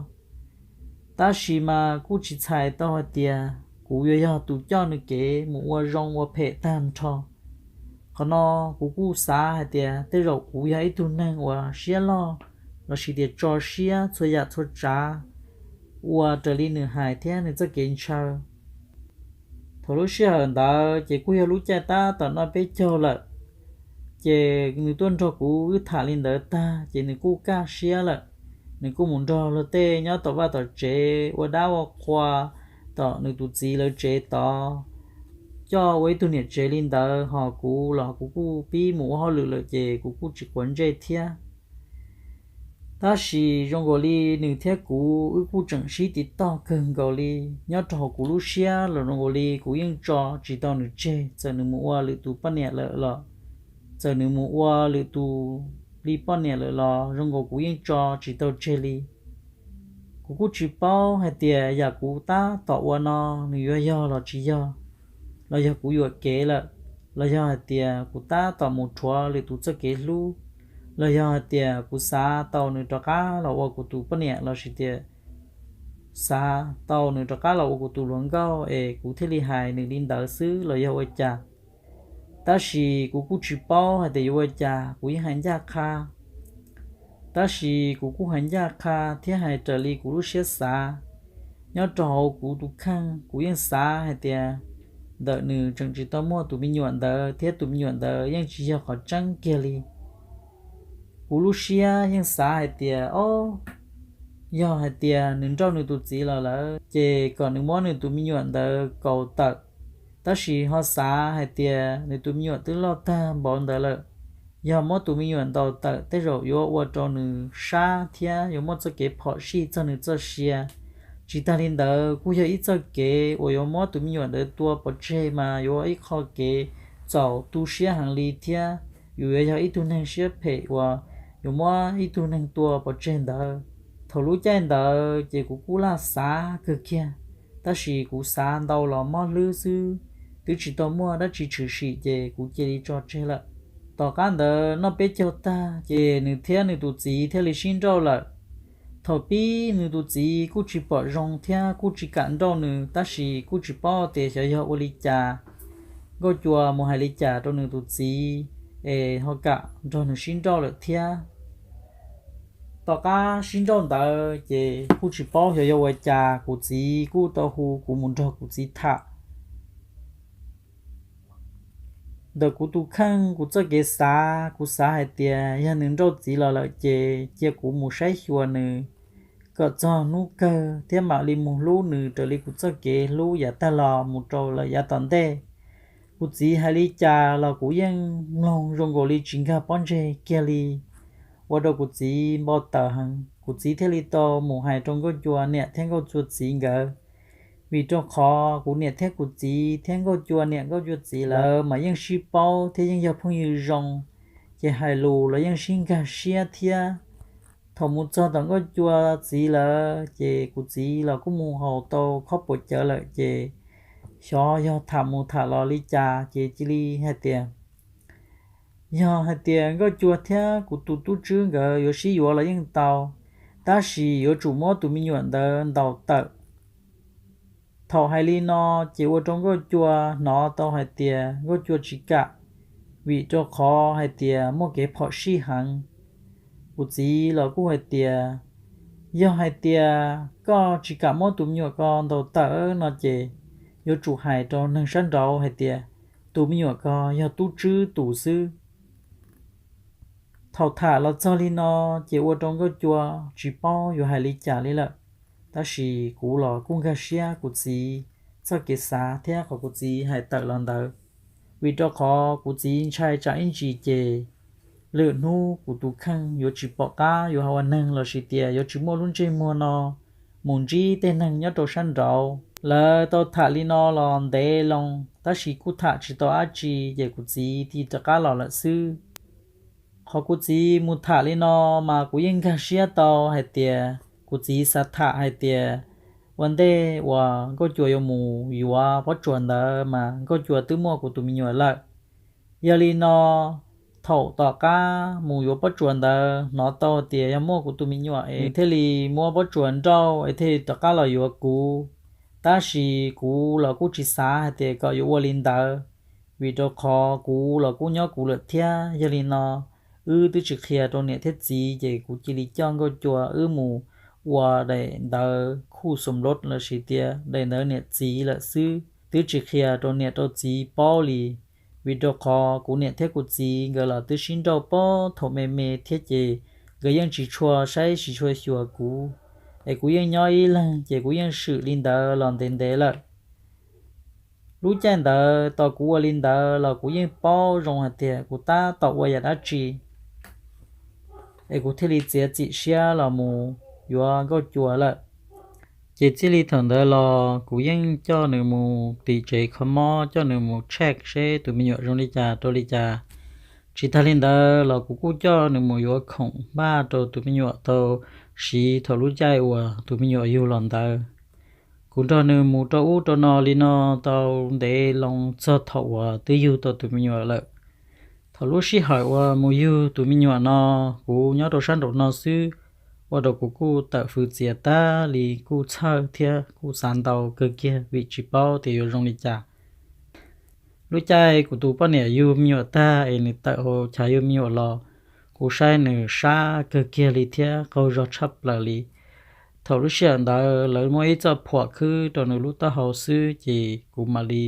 Tab sis mas kuj tsis txhais tau hais tias kuv yuav yog tus coj nws kev mus ua zoo ua phem tag nrho. Qhov no kuv kuj xav hais tias tej zaum kuv yog ib tug neeg uas siab loj lossis tias tso siab txhua yam txhua tsav ua raws li nws hais thiab nws txoj kev ntshaw. Thaum lub sij hawm ntawd ces kuj yog lub caij tab tom noj peb caug lawm, ces nws tuaj nrog kuv wb tham li ntawd tag ces nws kuj kaj siab lawm. Nws kuj mus nrog luag tej nyob tom vaj tom tsev ua dab ua qhua tom nws tus txiv lawv tsev tod. coj ua ib tug niam tsev li ntawd, ho kuv los kuv kuj pib mus ua hauj lwm lawm ces kuv kuj tsis quav ntsej thiab. Tab sis zoo nkaus li nws thiab kuv wb kuj tseem sib tiv toj kawg nkaus li. Nyob rau hauv kuv lub siab los zoo nkaus li kuv yeej tso tsis tau nws tseg, txawm nws mus ua lwm tus poj niam lawm los, txawm nws mus ua lwm tus li poj niam lawm los zoo nkaus kuv yeej tso tsis tau tseg li. Kuv kuj tsis paub hais tias yam kuv tab tom ua no nws yuav yog los tsis yog, los yog kuv yuam kev lawm, los yog hais tias kuv tab tom mus rhuav lwm tus txoj kev hlub, los yog hais tias kuv xav tau nws rov qab los ua kuv tus poj niam lossis tias xav tau nws rov qab los ua kuv tus hluas nkauj es kuv thiaj li hais nws li ntawd xwb los yog ua cas. Tab sis kuv kuj tsis paub hais tias yuav ua cas, kuv yeej hais ncaj qha. Tab sis kuv kuj hais ncaj qha thiab hais raws li kuv lub siab xav. Nyob rau hauv kuv tus kheej kuv yeej xav hais tias ntawm nws tseem tsis tau muaj tus me nyuam ntawd thiab tus me nyuam ntawd yeej tsis yog qhov tseeb kiag li. Kuv lub siab yeej xav hais tias, o, yog hais tias nws nrauj nws tus txiv los lawm ces kom nws muab nws tus me nyuam ntawd kaus tawm. Tab sis ho xav hais tias nws tus me nyuam twb loj tag npaum ntawd lawm, yog muab tus me nyuam ntaus tawm tej zaum yuav ua rau nws sab thiab yuav muaj txoj kev phom sij txog nws txoj sia. Tsis tag li ntawd kuj yog ib txoj kev uas yuav muab tus me nyuam ntawd tua pov tseg mas yuav ua ib qho kev txaus tu siab heev li thiab yus yuav yog ib tug neeg siab phem uas yuav muab ib tug neeg tua pov tseg ntawd. Thaum lub caij ntawd ces kuv kuj laj xav kawg kiag, tab sis kuv xav ntau los mob hlwb xwb, twb tsis tau muaj dab tsi tshwm sim ces kuv cia li tso tseg lawm. Tom qab ntawd noj peb caug tag ces nws thiab nws tus txiv thiaj li sib nrauj lawm. Thaum pib nws tus txiv kuj tsis pom zoo thiab kuj tsis kam nrauj nws, tab sis kuj tsis paub tias xyov yog ua li cas, Nkauj Cua mus hais li cas rau nws tus txiv es ho kam nrog nws sib nrauj lawm thiab. Tom qab sib nrauj ntawd ces kuj tsis paub xyov yog ua cas, kuv txiv kuj tau hu kuv mus nrog kuv txiv tham. Ntawm kuv tus kheej kuv txoj kev xav, kuv xav hais tias yog nws nrauj txiv los lawm ces cia kuv mus saib xyuas nws kom txog hnub kawg thiab mam li mus hlub nws raws li kuv txoj kev hlub yav tag los mus rau lawm yav tom ntej. Kuv txiv hais li cas los kuv yeej mloog zoo nkaus li tsis nkag pob ntseg kiag li, ua rau kuv txiv npau taws heev. Kuv txiv thiaj li tau mus hais rau Nkauj Cua niam thiab Nkauj Cua txiv nkawd. Vim rau qhov kuv niam thiab kuv txiv thiab Nkauj Cua niam Nkauj Cua txiv lawv mas yeej sib paub thiab yeej yog phooj ywg zoo, ces hais lus los yeej sib nkag siab thiab. Thaum mus txog tom Nkauj Cua txiv lawv ces kuv txiv los kuj mus haus tau khob puas cawv lawm ces xyov yog tham mus tham los li cas ces cia li hais tias yog hais tias Nkauj Cua thiab kuv tus tub Tswb nkawd yuav sib yuav los yeej tau, tab sis yuav tsum muab tus me nyuam ntawd ntaus tawm. Thaum hais li no ces ua rau Nkauj Cua hnov tau hais tias Nkauj Cua tsis kam, vim rau qhov hais tias muaj kev phom sij heev. Kuv txiv los kuj hais tias yog hais tias koj tsis kam muab tus me nyuam ko ntaus tawm no ces yuav tsum hais rau neeg sab nraud hais tias tus me nyuam ko yog tub Tswb tus xwb. Thaum tham los txog li no ces ua rau Nkauj Cua tsis paub yuav hais li cas li lawm, tab sis kuv los kuj nkag siab kuv txiv txoj kev xav thiab qhov kuv txiv hais tawm los ntawd, vim rau qhov kuv txiv ntshai tsam ib ntsis ces lwm hnub kuv tus kheej yuav tsis pom qab yuav ua neeg lossis tias yuav tsis muaj lub ntsej muag no mus ntsib tej neeg nyob rau sab nraud. Lawv tau tham li no los ntev loo, tab sis kuj tham tsis tau dab tsi ces kuv txiv tig rov qab los lawm xwb. Qhov kuv txiv mus tham li no mas kuv yeej nkag siab tau hais tias kuv txiv xav tham hais tias ua ntej uas Nkauj Cua yuav mus yuav Pob Tsuas ntawd mas Nkauj Cua twb muaj kuv tus me nyuam lawm. Yog li no, thaum tom qab mus yuav Pob Tsuas ntawd hnov tau tias yog muaj kuv tus me nyuam es thiaj li muab Pob Tsuas nrauj es thiaj li rov qab los yuav kuv. Tab sis kuv los kuj tsis xav hais tias kom yuav ua li ntawd, vim rau qhov kuv los kuj nyob kuv lawm thiab. Yog li no, wb twb tsis qhia rau niam thiab txiv ces kuv cia li coj Nkauj Cua wb mus ua daim ntawv khuj xom lov lossis tias daim ntawv niam txiv lawm xwb, twb tsis qhia rau niam rau txiv paub li. Vim rau qhov kuv niam thiab kuv txiv nkawd los twb sib nrauj puag thaum me me thiab ces nkawd yeej tsis tshua saib tsis tshua xyuas kuv, es kuv yeej nyob ib leeg ces kuv yeej swm li ntawd los ntev ntev lawm. Lub caij ntawd tau kuv ua li ntawd los kuv yeej paub zoo hais tias kuv tab tom ua yam dab tsi, es kuv thiaj li txiav txim siab los mus yuav nkauj cua lawm. Ces txij li thaum ntawd los kuv yeej coj nws mus tim tsev kho mob, coj nws mus check seb tus me nyuam zoo li cas rau li cas. Tsis tas li ntawd los kuv kuj coj nws mus yuav khoom npaj rau tus me nyuam tau siv thaum lub caij uas tus me nyuam yug los ntawd. Kuv nrog nws mus rau ub rau no li no tau ntev loo txog thaum uas twb yug tau tus me nyuam lawm. Thaum lub sij hawm uas mus yug tus me nyuam no, kuv nyob rau sab nraum no xwb, ua rau kuv kuj tawm fwv txias tag li, kuj txhawj thiab kuj xav ntau kawg kiag vim tsis paub tias yuav zoo li cas. Lub caij kuv tus poj niam yug me nyuam tag es nws tawm hauv chav yug me nyuam los, kuv saib nws sab kawg kiag li thiab qaug zog tshaj plaws li. Thaum lub sij hawm ntawd lawv muab ib txoj phuam khwb rau nws lub taub hau xwb ces kuv mam li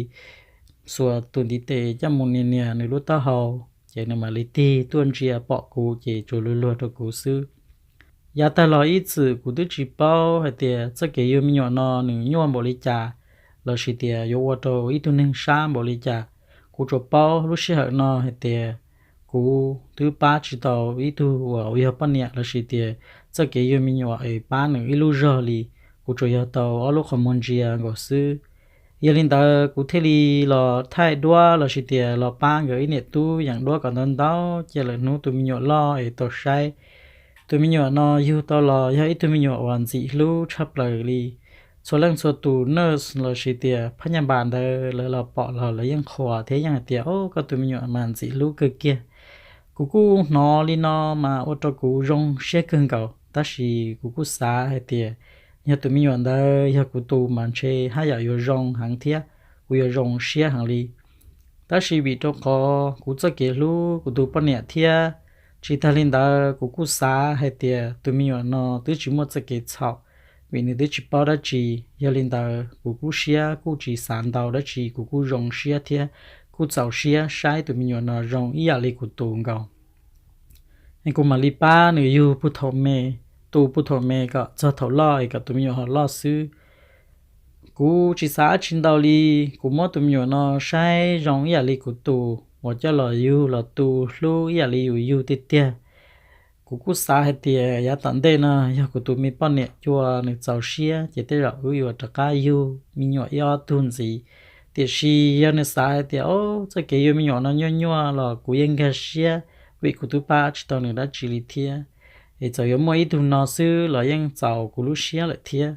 xuas tus ntiv tes coj mus nias nias nws lub taub hau, ces nws mam li tig tuaj ntsia pom kuv ces tsuas luag luag rau kuv xwb. Yav tag los ib txwm kuv twb tsis paub hais tias txoj kev yug me nyuam no nws nyuaj npaum li cas, lossis tias yuav ua rau ib tug neeg sab npaum li cas. Kuv tsuas paub lub sij hawm no hais tias kuv twb pab tsis tau ib tug uas yog poj niam lossis tias txoj kev yug me nyuam es pab nws ib lub zog li, kuv tsuas yog tau ob lub qhov muag ntsia nkaus xwb. Yog li ntawd kuv thiaj li los thaij duab lossis tias los pab nkawd ib niam tub yeem duab kom ntau ntau, cia lawm hnub tus me nyuam loj es tau saib. Tus me nyuam no yug tau los yog ib tug me nyuam uas ntxim hlub tshaj plaws li. Txhua leej txhua tus nurse lossis tias phab nyaj npas ntawd lawv los pom los lawv yeej qhuas thiab yeej hais tias, o, koj tus me nyuam mas ntxim hlub kawg kiag. Kuv kuj hnov li no mas ua rau kuv zoo siab kawg nkaus, tab sis kuv kuj xav hais tias yog tus me nyuam ntawd yog kuv tus mas ntshe haj yam yuav zoo heev thiab kuv yuav zoo siab heev li. Tab sis vim rau qhov kuv txoj kev hlub kuv tus poj niam thiab, tsis tas li ntawd kuv kuj xav hais tias tus me nyuam no twb tsis muaj txoj kev txhaum, vim nws twb tsis paub dab tsi. Yog li ntawd kuv kuj siab kuj tsis xav ntau dab tsi, kuv kuj zoo siab thiab kuj txaus siab saib tus me nyuam no zoo ib yam li kuv tus nkaus. Es kuv mam li pab nws yug pug thaum me, tu pug thaum me kom txog thaum loj es kom tus me nyuam ho loj xwb. Kuv tsis xav dab tsi ntau li, kuv muab tus me nyuam no saib zoo ib yam li kuv tus uas coj los yug los tu hlub ib yam li yus yug tiag tiag. Kuv kuj xav hais tias yav tom ntej no yog kuv tus me poj niam cua nws txaus siab ces tej zaum wb yuav rov qab yug me nyuam ib ob tug ntxiv. Tiam sis yog nws xav hais tias, o, txoj kev yug me nyuam no nyuaj nyuaj los kuv yeej nkag siab, vim kuv twb pab tsis tau nws dab tsi li thiab. Es txawm yuav muaj ib tug no xwb los yeej txaus kuv lub siab lawm thiab.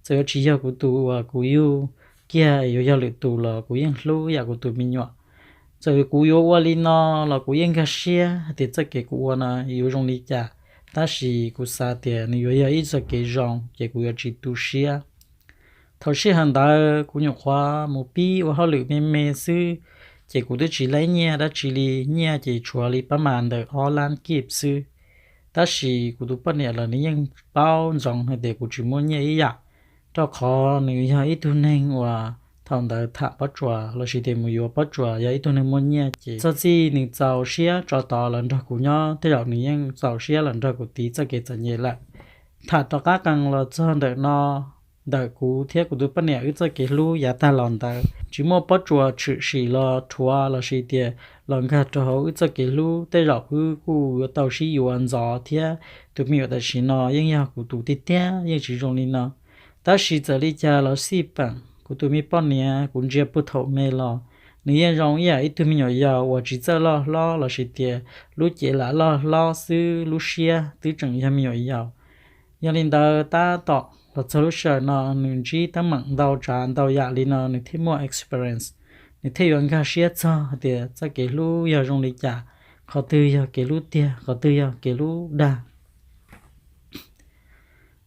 Txawm yuav tsis yog kuv tus uas kuv yug kiag, yuav yog lwm tus los kuv yeej hlub yam kuv tus me nyuam. Txawm kuv yuav ua li no los kuv yeej nkag siab hais tias txoj kev kuv ua no yuav zoo li cas, tab sis kuv xav tias nws yuav yog ib txoj kev zoo ces kuv yuav tsis tu siab. Thaum sij hawm ntawd kuv nyuam qhuav mus pib ua hauj lwm me me xwb, ces kuv twb tsis laib nyiaj dab tsi li, nyiaj ces tshuav li pab mas ntawm ob lab kib xwb. Tab sis kuv tus poj niam los nws yeej paub ntsoov hais tias kuv tsis muaj nyiaj ib yam, rau qhov nws yog ib tug neeg uas thaum ntawd tham pob tsuas lossis tias mus yuav pob tsuas yog ib tug neeg muaj nyiaj, ces txog txij nws txaus siab tso tod los nrog kuv nyob, tej zaum nws yeej txaus siab los nrog kuv tiv txoj kev txom nyem lawm. Tham rov qab qees los txog ntawm no, ntawm kuv thiab kuv tus poj niam wb txoj kev hlub yav tag los ntawd, tsis muaj pob tsuas tshwm sim los rhuav lossis tias los nkag rau hauv wb txoj kev hlub, tej zaum wb kuj yuav tau sib yuav ntxov thiab. Tus me nyuam tam sim no yeej yog kuv tus tiag tiag, yeej tsis zoo li no. Tab sis txawm li cas los xij peem, kuv tus me poj niam kuv ntsia puag thaum me los, nws yeej zoo ib yam ib tug me nyuam yaus uas tsis txawj loj hlob lossis tias lub cev lam loj hlob xwb, lub siab twb tseem yog me nyuam yaus. Yog li ntawd tab tom los txog lub sij hawm no nws ntsib teeb meem ntau tsav ntau yam li no nws thiaj muaj experience, nws thiaj yuav nkag siab txog hais tias txoj kev hlub yog zoo li cas, qhov twg yog kev hlub tiag, qhov twg yog kev hlub dag.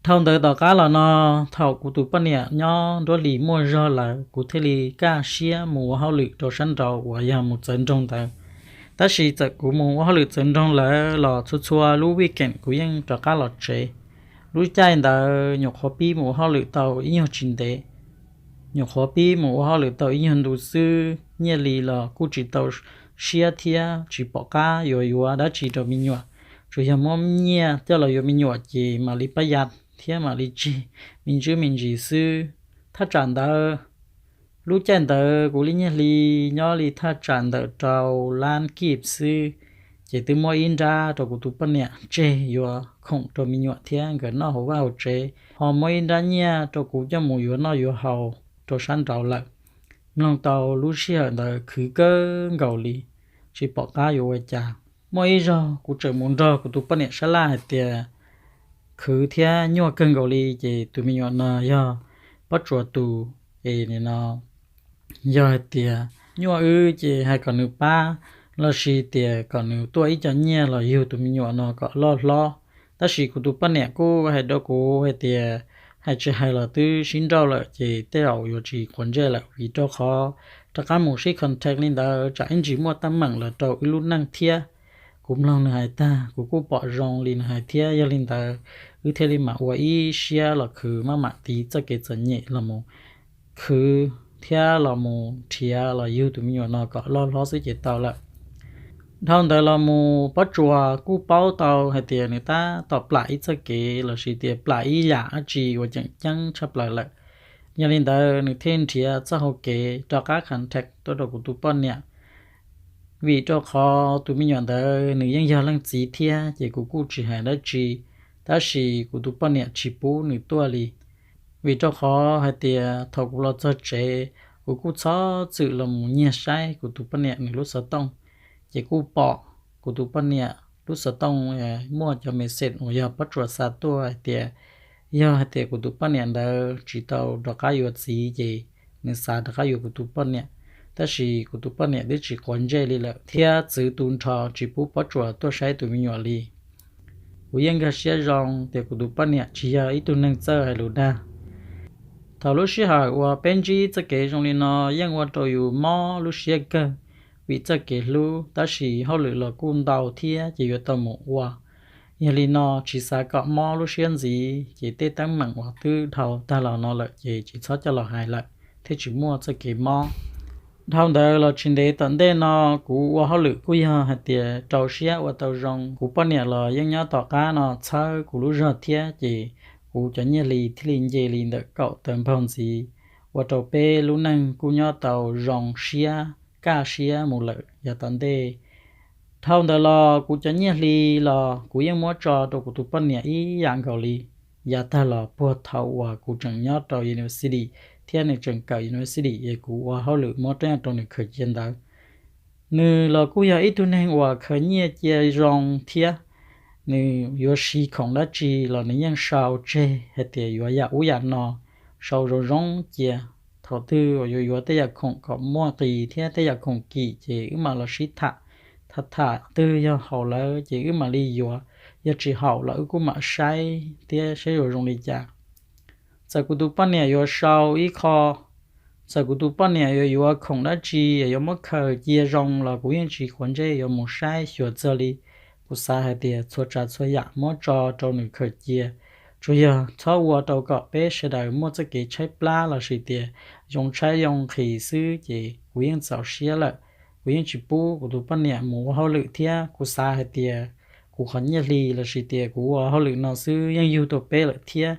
Dhau ntawd tom qab los no, thaum kuv tus poj niam nyob nruab hlis muaj zog lawm, kuv thiaj li kaj siab mus ua hauj lwm rau sab nraud uas yog mus txawv nroog ntawd. Tab sis txawm kuv mus ua hauj lwm txawv nroog lawm los txhua txhua lub weekend kuv yeej rov qab los tsev. Lub caij ntawd nyuam qhuav pib mus ua hauj lwm tau ib nyuag tsis ntev, nyuam qhuav pib mus ua hauj lwm tau ib nyuag ntu xwb, nyiaj li los kuj tsis tau siab thiab tsis pom qab yuav yuav dab tsi rau me nyuam, tsuas yog muab nyiaj coj los yuav me nyuam ces mam li pab ya thiab mam li tsig me ntsis me ntsis xwb. Thaj tsam ntawd Lub caij ntawd kuv li nyiaj hli nyob li thaj tsam ntawm rau lab kib xwb, ces twb muab ib nrab rau kuv tus poj niam tseg yuav khoom rau me nyuam thiab nkawd noj hauv vaj hauv tsev, ho muab ib nrab nyiaj rau kuv coj mus yuav noj yuav haus rau sab nraud lawm. Mloog tau lub sij hawm ntawd khwv kawg nkaus li, tsis pom qab yuav ua cas. Muaj ib zaug kuv tseem mus nrog kuv tus poj niam sab laj hais tias khwv thiab nyuaj kawg nkaus li, ces tus me nyuam no yog Pob Tsuas tus, es nim no yog hais tias nyuaj wb ces hais kom nws pab, los sis tias kom nws tuaj ib co nyiaj los yug tus me nyuam no kom loj hlob. Tab sis kuv tus poj niam kuj hais rau kuv hais tias hais tsis hais los twb sib nrauj lawm ces tej zaum yuav tsis quav ntsej lawm, vim rau qhov rov qab mus sib contact li ntawd tsam ib ntsis muaj teeb meem los rau wb lub neej thiab. Kuv mloog nws hais tag, kuv kuj pom zoo li nws hais thiab, yog li ntawd wb thiaj li mam ua ib siab los khwv maj mam tiv txoj kev txom nyem los mus khwv thiab los mus nrhiav los yug tus me nyuam no kom loj hlob xwb ces tau lawm. Dhau ntawd los mus Pob Tsuas kuj paub tau hais tias nws tab tom plam ib txoj kev los sis tias plam ib yam dab tsi uas tseem ceeb tshaj plaws lawm. Yog li ntawd nws thiaj nrhiav txoj hau kev rov qab contact tuaj rau kuv tus poj niam. Vim rau qhov tus me nyuam ntawd nws yeej yog leej txiv thiab ces kuv kuj tsis hais dab tsi, tab sis kuv tus poj niam tsis pub nws tuaj li. Vim rau qhov hais tias thaum kuv los txog tsev, kuv kuj txhob txwm los mus nyiag saib kuv tus poj niam nws lub xov tooj, ces kuj pom kuv tus poj niam lub xov tooj muaj cov message uas yog Pob Tsuas xa tuaj hais tias yog hais tias kuv tus poj niam ntawd tsis tau rov qab yuav txiv ces nws xav rov qab yuav kuv tus poj niam. Tab sis kuv tus poj niam twb tsis quav ntsej li lawm thiab txwv tu nrho tsis pub Pob Tsuas tuaj saib tus me nyuam li. Kuv yeej nkag siab zoo tias kuv tus poj niam tsis yog ib tug neeg txawj hais lus dag. Thaum lub sij hawm uas peb ntsib txoj kev zoo li no yeej ua rau yus mob lub siab kawg, vim txoj kev hlub tab sis hauj lwm los kuj ntau thiab ces yuav tau mus ua. Yog li no tsis xav kom mob lub siab ntxiv ces tej teeb meem uas twb dhau tag los no lawm ces tsis txhob coj los hais lawm thiaj tsis muaj txoj kev mob. Dhau ntawd los tsis ntev tom ntej no kuv ua hauj lwm kuj yog hais tias rau siab ua tau zoo, kuv poj niam los yeej nyob tom qab no txhawb kuv lub zog thiab ces kuv cov nyiaj hli thiaj li nce li ntawm kaum tawm npaug ntxiv, ua rau peb lub neej kuj nyob tau zoo siab kaj siab mus lawm yav tom ntej. Dhau ntawd los kuv cov nyiaj hli los kuv yeej muab tso rau kuv tus poj niam ib yam nkaus li. Yav tag los puag thaum uas kuv tseem nyob rau university thiab nws tseem kawm university es kuv ua hauj lwm muab rab nyaj rau nws khaws cia ntawd. Nws los kuj yog ib tug neeg uas khaws nyiaj cia zoo thiab, nws yuav siv khoom dab tsi los nws yeej sau tseg hais tias yuav yam ub yam no, sau zoo zoo cia. Thaum twg uas yuav yuav tej yam khoom kom muaj qis thiab tej yam khoom kim ces wb mam los sib tham, tham tham twg yog haum lawm ces wb mam li yuav, yog tsis haum los wb kuj mam saib thiab saib yuav zoo li cas. Txawm kuv tus poj niam yuav sau ib qho, txawm kuv tus poj niam yuav yuav khoom dab tsi yuav muab khaws cia zoo los kuv yeej tsis quav ntsej yuav mus saib xyuas txog li. Kuv xav hais tias txhua tsav txhua yam muab tso rau nws khaws cia, tsuas yog txhob ua rau kom peb sawv daws muaj txoj kev tshaib plab los sis tias zoo tshaib zoo nqhis xwb ces kuv yeej txaus siab lawm. Kuv yeej tsis pub kuv tus poj niam mus ua hauj lwm thiab kuv xav hais tias kuv qhov nyiaj hli los sis tias kuv ua hauj lwm no xwb yeej yug tau peb lawm thiab.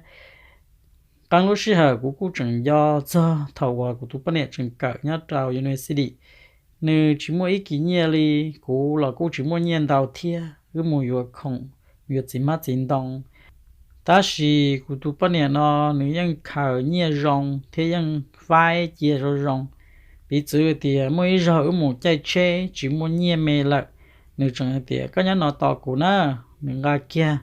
Qee lub sij hawm kuv kuj tseem nco txog thaum uas kuv tus poj niam tseem kawm nyob rau university, nws tsis muaj ib kis nyiaj li, kuv los kuj tsis muaj nyiaj ntau thiab, wb mus yuav khoom, yuav txiv hmab txiv ntoo. Tab sis kuv tus poj niam no nws yeej khaws nyiaj zoo thiab yeej faib cia zoo zoo. Piv txwv tias muaj ib zaug wb mus caij tsheb tsis muaj nyiaj me lawm, nws tseem hais tias koj nyob no tos kuv na. Nws nqa kiag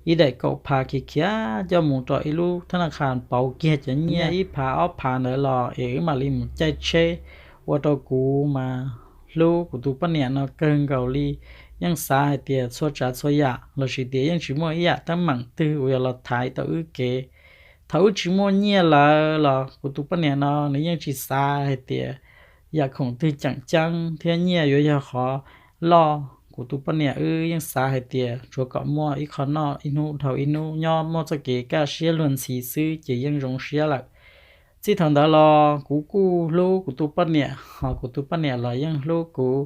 ib daim kaum phav khiav khiav coj mus rau ib lub thab na qhas pauv kiag cov nyiaj ib phav ob phav ntawd los es wb mam li mus caij tsheb. Ua rau kuv mas hlub kuv tus poj niam no kawg nkaus li, yeej xav hais tias txhua tsav txhua yam los sis tias yeej tsis muaj ib yam teeb meem twg uas yuav los thaiv tau wb kev. Thaum wb tsis muaj nyiaj lawm los kuv tus poj niam no nws yeej tsis xav hais tias yam khoom twg tseem ceeb thiab nyiaj yuav yog qhov loj. Kuv tus poj niam wb yeej xav hais tias tsuav kom muaj ib qho noj ib hnub dhau ib hnub, nyob muaj txoj kev kaj siab luag ntxhi xwb ces yeej zoo siab lawm. Txij thaum ntawd los kuv kuj hlub kuv tus poj niam, ho kuv tus poj niam los yeej hlub kuv.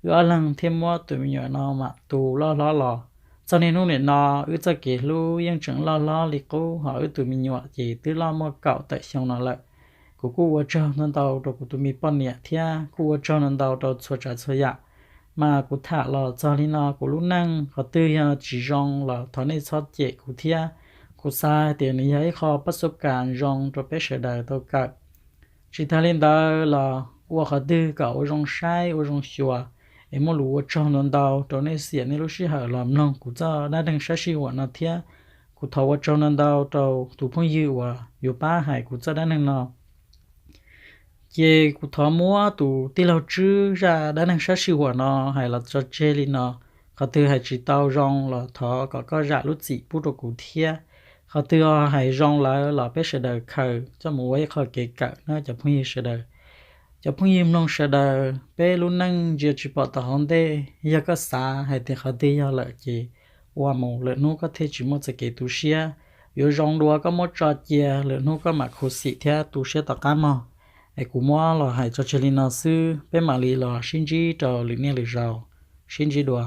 Wb ob leeg thiaj muab tus me nyuam no mam tu loj hlob los. Txog niaj hnub nim no wb txoj kev hlub yeej tseem loj hlob li qub, ho wb tus me nyuam ces twb loj muaj kaum tawm xyoo no lawm. Kuv kuj ua tsaug ntau ntau rau kuv tus me poj niam thiab kuj ua tsaug ntau ntau rau txhua tsav txhua yam. Mas kuv tham los txog li no, kuv lub neej qhov twg yog tsis zoo los thov nej txhob cem kuv thiab. Kuv xav hais tias nws yog ib qho pab xub kas zoo rau peb sawv daws tau kawm. Tsis tag li ntawd los ua qhov twg kom ua zoo saib ua zoo xyuas, es muaj lus ua tsaug ntau ntau rau nej xiam nej lub sij hawm los mloog kuv txoj dab neeg sab sij huam no thiab. Kuv thov ua tsaug ntau ntau rau tus phooj ywg uas yuav pab hais kuv txoj dab neeg no. Ces kuv thov muab tus tij laug Tswb zaj dab neeg sab sij huam no hais los tso tseg li no. Qhov twg hais tsis tau zoo los thov kom koj zam lub txim pub rau kuv thiab. Qhov twg hais zoo lawm los peb sawv daws khaws coj mus ua ib qho kev kawm na cov phooj ywg sawv daws. Cov phooj ywg mloog sawv daws, peb lub neej ntsia tsis pom tom hauv ntej, yog koj xav hais tias qhov twg yog lawm ces ua mus, lwm hnub koj thiaj tsis muaj txoj kev tu siab. Yuav zoo dua koj muab tso cia, lwm hnub koj mam khuv xim thiab tu siab tom qab mog. Es kuv muab los hais tso tseg li no xwb, peb mam li los sib ntsib rau lwm niaj lwm zaus. Sib ntsib dua.